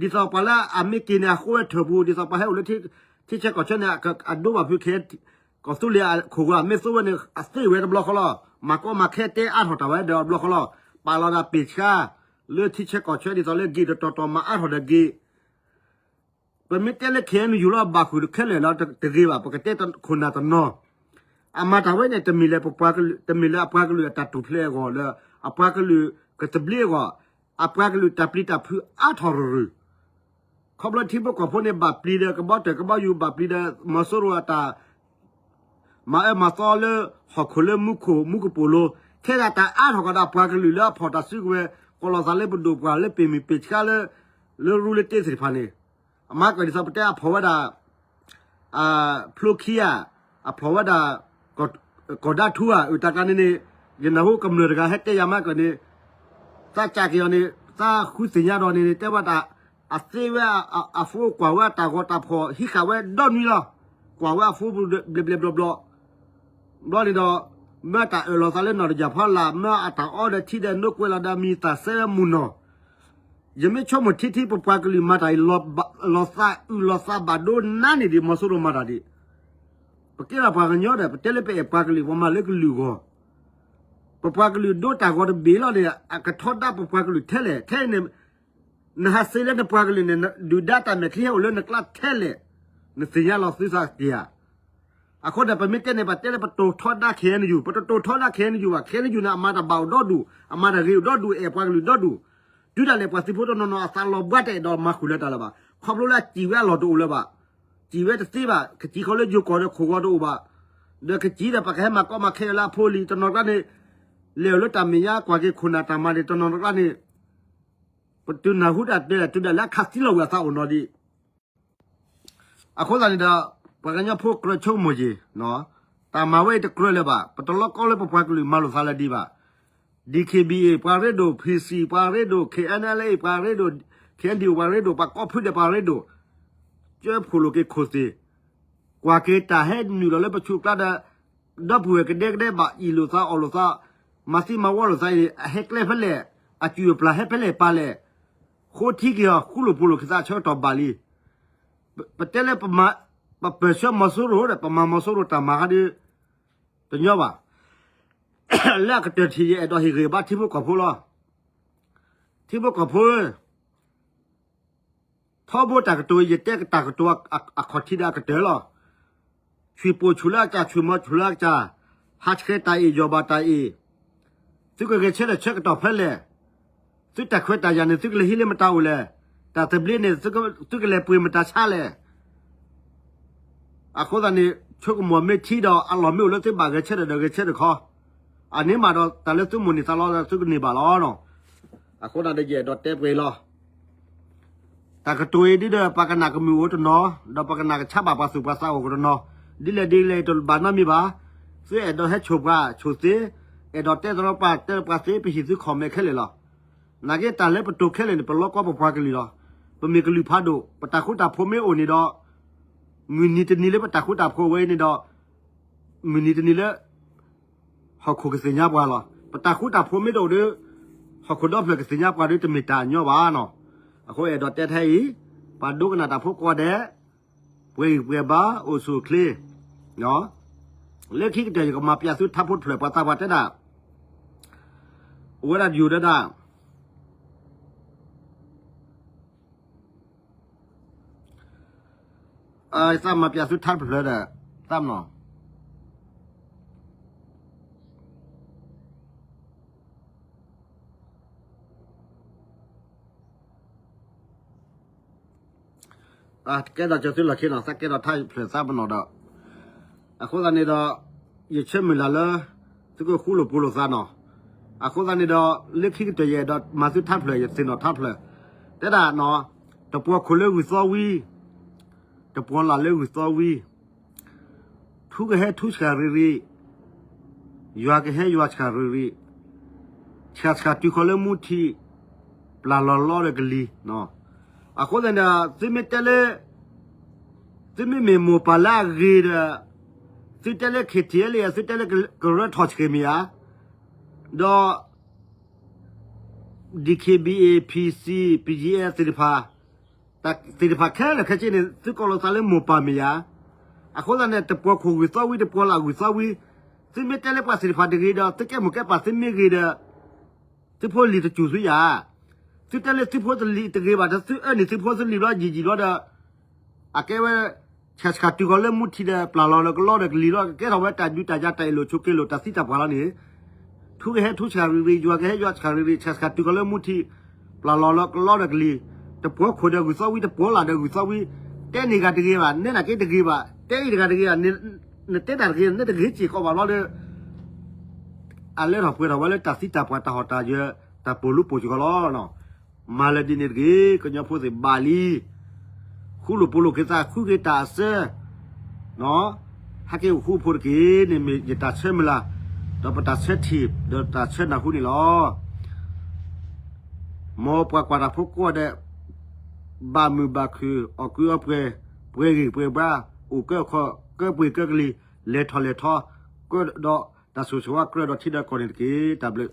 ဒ်သိးပှၤလၢအမ့ၢ်က့ၤန့ၣ် အဃိဝဲထၢၣ်ပူၤ ဒ်သိးပှၤဟဲအိၣ်လၢထံဆၢကီၢ်ဆၢန့ၣ် အဒိဘၣ်ဖုခဲ ကီၢ်သူလ့ၤအခိၣ်ဂီၤ မ့ၢ်သိဝဲန့ၣ် အသ့ဝဲတဘျီဃီလီၤ. မၤကီမၤခဲတဲအါထီၣ်တၢ်ဝဲဒီးတဘျီဃီလီၤ. ပာ်လီၤဒၣ်ပ့ၢ်ဆှါ လၢထံဆၢကီၢ်ဆၢဒ်သိးလၢဂ့ၤတတီၤတီၤမၤအါထီၣ်ဒီးဂ့ၤ ပမ့ၢ်တဲလၢ ခ့ၣ်အဲၣ်ယူၣ် လၢအဘၣ်ဃုာ်ခဲလၢာ်လီၤ တဂ့ၤဘၣ် ပကတဲခိၣ်နၢ်တနီၤ, အမၤတၢ်ဝဲန့ၣ် တမ့ၢ်လၢပှၤကလုာ် တမ့ၢ်လၢအပှၤကလုာ်အတၢ်ထူၣ်ဖျဲးအဂီၢ်လၢ အပှၤကလုာ်ကသဘျ့အဂီၢ်, အပှၤကလုာ်တၢ်ပျံၤတၢ်ဖုးအါထီၣ်ရရူၢ်, ခီဖျိထံဖိကီၢ်ဖိန့ၣ် ဘၣ်ပျံၤဒီးကဘီတၢၢ်ကဘီယူၤ ဘၣ်ပျံၤဒီးမီၤစိရိၤအတၢ် မၤအၢမၤသီလၢ ဟီၣ်ခိၣ်လၢမူခိၣ်မူကပိာ်လိၤ, ခဲဂၤတၢ်အါထီၣ်ကဒီးအပှၤကလုာ်လၢအဖီၣ်တၢ်စုကဝဲၤ ကီၢ်လီၤသးလၢပဒိၣ်ပှၢ်လၢပ့ၢ်မုၢ်ပ့ၢ်ဆှါလၢ လၢရူလၢတ့သ့ၣ်တဖၣ်န့ၣ်, အမၤကၢၢ်ဒ်သိးပတဲအဖီၣ်ဝဲဒၣ် ဖျိခံဧါ, အဖီၣ်ဝဲဒၣ် ကီၢ်ဒၣ်ထူဧါ, အတၢ်ကျါန့ၣ်န့ၣ် ယနၢ်ဟူကမျၢၢ်တဂၤဟဲတဲယၤမၤကၢၢ်န့ၣ်, သးကၢ်က့ၤအီၤန့ၣ် သးဃုသ့ၣ်ညါဒီးန့ၣ် တဲဝဲဒၣ် အသ့ဝဲ အဖိကွၢ်ဝဲအတၢ်ဂီၤတၢ်ဖီၣ် ဟံးဃာ်ဝဲဒီနွံလီၤ. ကွၢ်ဝဲအဖိဘျဲၣ်ဘျဲၣ်ဘျီဘျီ ဘျီန့ၣ်ဒီး မ့ၢ်တၢ်အၢၣ်လီၤသးလၢနီၢ်တယၢ်ဖီလာ် မ့ၢ်အတၢ်အီဒီးထံဒီးနိကွဲးလီၤဒီး မံၤသၣ်စဲဝဲမုၢ်နီၢ်, ယမ့ၢ်ဆိကမိၣ်ထံထံ ပပှၤကလုာ်မၤတၢ်အံၤ လီၤသးအုးလီၤသးဘၣ်ဒိနါန့ၣ်ဒံး မီၤစိရိၤမၤတၢ်ဒံး, ပကဲထီၣ်ပှၤကညီဒီး ပတဲလၢပအဲၣ်ပှၤကလုာ် ပမၤလၢကလုာ်အဂီၢ်, ပပှၤကလုာ်ဒိတၢ်ဂီၤတဘ့ၣ်လီၤန့ၣ် အကထီဒါပပှၤကလုာ်ထဲလဲၣ်, ခဲအံၤန့ၣ် နဟးသ့လၢနပှၤကလုာ်န့ၣ် ဒုၣ်ဒါတၢ်မဲာ်ချံဟဲအိၣ်လၢနကျါထဲလဲၣ်, နသ့ၣ်ညါလီၤသုသးက့ၤဧါ. အဃိဒီးပမ့ၢ်တဲန့ၣ် ပတဲလၢပတိာ်ထီဒါ ခ့ၣ်အဲၣ်ယူၣ်, ပတတိာ်ထီဒါ ခ့ၣ်အဲၣ်ယူၣ်ဘၣ်, ခ့ၣ်အဲၣ်ယူၣ်န့ၣ် အမၤတၢ်ဘၣ်အိၣ်ဒီဒူၣ်, အမၤတၢ်ဂ့ၤအိၣ်ဒီဒူၣ်, အဲၣ်ပှၤကလုာ်ဒီဒူၣ်, တုၤဒၣ်လဲာ်ပှၤသုးဖိတနီၤနီၤ အသးလီၤဘှါတအဲၣ်ဒိးမၤဃုာ်လၢတၢ်လၢၤဘၣ်, ခီဖျိလၢအစံၣ်ဝဲအလီၢ်တအိၣ်လၢၤဘၣ်, စံၣ်ဝဲတသ့ဘၣ်, ကစံၣ်ဃီလၢယိၤကီၢ်ဒီးခိၣ်ဂီၤတအိၣ်ဘၣ်, ဒီးကစံၣ်ဒီးပကဟဲမၤကီမၤခဲလၢအဖိလံၤ တနီၤကျါန့ၣ်, လဲၤအိၣ်လၢတၢ်မဲာ်ညါ ကွၢ်က့ၤခိၣ်နၢ်တၢ်မၤန့ၣ် တနီၤကျါန့ၣ် ပတုၤနၢ်ဟူတၢ်တဲ တုၤဒၣ်လဲာ်အခးသံလီၤဝဲအသးအိၣ်နီၤဒံး, အဃိသတးန့ၣ်ဒီး ပှၤကညီဖိကြၢးဆိကမိၣ်က့ၤ, တၢ်မၤဝဲအံၤတကြၢးလၢၤဘၣ်, ပတလီၤကီလၢပပှၤကလုာ်မၤလိာ်သးလၢဒံးဘၣ်, ဒံၣ်ခ့ၣ်ဘံၣ်အ့ၣ် ပှၤရ့ဒိၣ်, ဖံၣ်စံၣ် ပှၤရ့ဒိၣ်, ခ့ၣ်အဲၣ်အဲၣ်လ်အ့ၣ် ပှၤရ့ဒိၣ်, ခ့ၣ်အဲၣ်ယူၣ် ပှၤရ့ဒိၣ်, ပှၤကိးဖုဒဲးပှၤရ့ဒိၣ်, ကၢဖှိၣ်လိာ်က့ၤခိၣ်သ့ၣ်, ကွၢ်က့ၤတၢ်ဟဲနုာ်လီၤလၢပဆူးကျါဒီး ဒီပုၢ်ဝဲၢ်ကဒဲကဒဲဘၣ်အ့ၣ်လိာ်သးအီၣ်လိာ်သး, မၤသံမၤဝီလိာ်သးအံၤ အဟဲကျဲဖဲလဲၣ်, အစုၣ်အပျၢ်ဟဲဖဲလဲၣ်ပာ်လဲၣ်, ဃိထံက့ၤအီၤ ဃူလိာ်ဖိးလိာ်က့ၤသးအဆၢကတီၢ်ဘၣ်လံ. ပတဲလၢ ပပၢၢ်ဆှၢမီၤစိရိၤဒီး ပမၤမီၤစိရိၤတၢ်မၤခါဒုး တညီဘၣ်. လၢအကတၢၢ်ထံၣ် ယအဲၣ်ဒိးဟ့ၣ်ဂံၢ်ဘါထံဖိကီၢ်ဖိလီၤ. ထံဖိကီၢ်ဖိဧၢ, ထီဘိတၢ်ကတိၤ ယတဲတၢ်ကတိၤအခီၣ်ထံးဒီးအကတၢၢ်လီၤ. ဆွံၣ်ပိာ်ဆူၣ်လၢအကစၢ်, ဆွံၣ်မီၤဆူၣ်လၢအကစၢ်, ဟးဆှဲးတၢ်အ့ၣ် ယီၢ်ဘၣ်တၢ်အ့ၣ်, သုကဂဲၤဆၢထၢၣ်ဆၢကတီၢ်ဖဲလဲၣ်, သုတၢ်ခွဲးတၢ်ယာ်န့ၣ် သုကလဲၤဟံးလၢမတၤအိၣ်လဲၣ်, တၢ်သဘျ့န့ၣ် သုကလဲၤပှ့ၤမတၤဆါလဲၣ်. အဃိသတးန့ၣ် ဆိကမိၣ်မ့ၢ်ထံဒီး အလီၢ်မ့ၢ်အိၣ်လၢသုဘၣ်ဂဲၤဆၢထၢၣ်ဒီးဂဲၤဆၢထၢၣ်ခီ, အန့ၣ်မးဒီးတၢ်လၢသုမိၣ်န့ၢ်သးလီ သုကန့ၢ်ဘၣ်လီၤ. အဃိသတးဒီးယအဲၣ်ဒိးတဲပှဲၤလီၤ. တၢ်ကတိၤအံၤဒ်ဒီး ပှၤကနၣ်ကမုာ်အိၣ်တနီၤ, ဒီးပှၤကနၣ်ကဆါဘၣ်ပှၤသူၣ်ပှၤသးအိၣ်တနီၤ, ဒ်လဲၣ်ဒ်လဲၣ်တဘၣ်နီတမံၤဘၣ်. သုအဲၣ်ဒိးဟဲဆိၣ်ပှၤဆိၣ်သ့, အဲၣ်ဒိးတဲတရီပှၤတဲပှၤသ့ ပဟ့ၣ်သု comment ခဲလၢာ်လီၤ. နာ်က့တၢ်လၢပတိၤခဲလၢာ်န့ၣ် ပလီၢ်ကီၢ်ပပှၤကလုာ်လီၤ. ပမ့ၢ်ကလုာ်ဖးဒိၣ် ပတၢ်ဃူတၢ်ဖိးမ့ၢ်အိၣ်န့ၣ်ဒီး မုၢ်နံၤတနံၤလၢပတၢ်ဃူတၢ်ဖိးဝဲအံၤန့ၣ်ဒီး မုၢ်နံၤတနံၤလၢ ဟီၣ်ခိၣ်ကသ့ၣ်ညါပှၤလီၤ. ပတၢ်ဃူတၢ်ဖိးမ့ၢ်တအိၣ်ဒီး ဟီၣ်ခိၣ်ဒီဖျၢၣ်ကသ့ၣ်ညါပှၤဒီးတမ့ၢ်တၢ်ညီဘၣ်နီၤ. အဃိအဲၣ်ဒိးတဲထဲအံၤ, ပှၤဒိကနၣ်တၢ်ဖိကိးဂၤဒဲး, ပှဲၤဂံၢ်ပှဲၤဘါ အိၣ်ဆူၣ်အိၣ်ချ့, နီၤ. လၢခံကတၢၢ်ယကမၤပျးသုထါဖိတဖျၢၣ် ပှၤသးပှၢ်တဲဒၣ်, အဝဲဒၣ်ယိၤဒၣ်ဒၣ် သးမၤပျးသုထါတဖျၢၣ်ဒီး သးမနီၤ ကဲဒီးကၠီသုလီၢ်ခ့နီၤ သးကဲဒီးထါတဖျၢၣ်သးမနီၤဒီး အဃိသတးန့ၣ်ဒီး ယဆၢမုၢ်လၢ်လၢ သုကဃူလိာ်ဖိးလိာ်သးနီၤ. အဃိသတးန့ၣ်ဒီး လၢခံကတၢၢ်ယအဲၣ်ဒိးမၤသုထါတဖျၢၣ် ယသ့ၣ်နီၣ်ထါတဖျၢၣ် တဲဒၣ်နီၤ, တပှီၤခိၣ်လၢဂုၢ်သီဝံၤ, တပှီၤလၢ်လၢဂုၢ်သီဝံၤ ထူကဟဲထူဆှၣ်ရံၣ်ရံၣ်, ယွၤကဟဲယွၤဆှၣ်ရံၣ်ရံၣ်, ဆှၣ်ဆှၣ်တုၤဃီၤလၢမူထံ, ပျၢ်လီၤလီဒီးကလံၤ. အဃိသတးန့ၣ် သုမ့ၢ်တဲလၢ သုမ့ၢ်မ့ၢ်မိၢ်ပၢ်လၢအဂ့ၤဒီး သုတဲလၢ ခ့ထံအဲလ့ သုတဲလၢကရၢထီၣ်ဆှဲမ့ၢ်ဧါ, ဒီး DKBA PC BGF သ့ၣ်တဖၣ် တၢ်သ့ၣ်တဖၣ်ခဲလၢာ်ခဲဆ့န့ၣ် သုကိးလီၤသးလၢမိၢ်ပၢ်မ့ၢ်ဧါ. အဃိသတးန့ၣ် တပှီၤခိၣ်ဂုၢ်သီဝံၤ တပှီၤလၢ်ဂုၢ်သီဝံၤ သုမ့ၢ်တဲလၢပှၤသ့ၣ်တဖၣ်တဂ့ၤဒီး သုကဲမိၢ်ကဲပၢ်သုမ့ၢ်ဂ့ၤဒီး သုဖိလံၤတစူၢ်သုယၤ, သုတဲလၢသုဖိတလံၤတဂ့ၤဘၣ်ဒီး သုအၢန့ၢ်သုဖိသုလံၤဘျီယံာ်ယံာ်ဘျီဒီး အကဲဝဲ ဆှၣ်ဆှၣ်တုၤဃီၤလၢမူထံဒီး ပျၢ်လီၤလၢကလီဒီးကလံၤလီၤ ကကဲထီၣ်ဝဲတၢ်ဒုးတၢ်ယၤတၢ်အ့ၣ်လိာ်ဆိးက့လိာ်တၢ်သံတၢ်ပှၢ်လီၤန့ၣ်, ထူကဟဲထူဆှၣ်ရံၣ်ရံၣ် ယွၤကဟဲယွၤဆှၣ်ရံၣ်ရံၣ် ဆှၣ်ဆှၣ်တုၤဃီၤလၢမူထံ, ပျၢ်လီၤလၢကလီဒီးကလံၤ, တပှီၤခိၣ်ဒီးဂုၢ်သီဝံၤတပှီၤလၢ်ဒီးဂုၢ်သီဝံၤ, တဲန့ၢ်ဂၤတဂ့ၤဘၣ် နဲဒၣ်က့တဂ့ၤဘၣ် တဲအံၤတဂၤတဂ့ၤ နတဲတၢ်တဂ့ၤ နတဂ့ၤစ့ၢ်ကီးဘၣ်ဘျီဒီး အလဲၤထီၣ်ပှဲၤထီၣ်ဝဲလၢတၢ်သံတၢ်ပှၢ်တၢ်ဟီၣ်တၢ်ယၢၤ တၢ်ပိာ်လူၤပိာ်စ့ၢ်ကီးလီၤ. မၤလၢဒ်န့ၣ်တဂ့ၤ ကညီဖိသ့ၣ်ဘၣ်လံ, ဃူလိာ်ပိာ်လိာ်က့ၤသး ဃုက့ၤတၢ်အစၢ, ဟဲက့ၤအိၣ်ဃူဖိတက့ၢ်န့ၣ်မ့ၢ်ယတၢ်ဆၢမုၢ်လၢ်, ဒီးပတၢ်ဆၢထံၣ် ဒီးတၢ်ဆၢနၢ်ဟူန့ၣ်လီၤ. မ်ပှၤကွၢ်တၢ်ဖိကိးဂၤဒဲး ဘၣ်မုာ်ဘၣ်ခုၣ် အီၣ်ကုအီပှဲၤ, ပှဲၤဂံၢ်ပှဲၤဘါ, အိၣ်ကၢခီၣ်ကၢပှ့ၤကၢကလံၤ, လဲၤထီၣ်လဲၤထီ, ကၢဒီးတၢ်ဆိၣ်ဂ့ၤဆိၣ်ဝါကြၢးဒီးထံဒီးကီၢ်န့ၣ်တက့ၢ်. တၢ်ဘျုး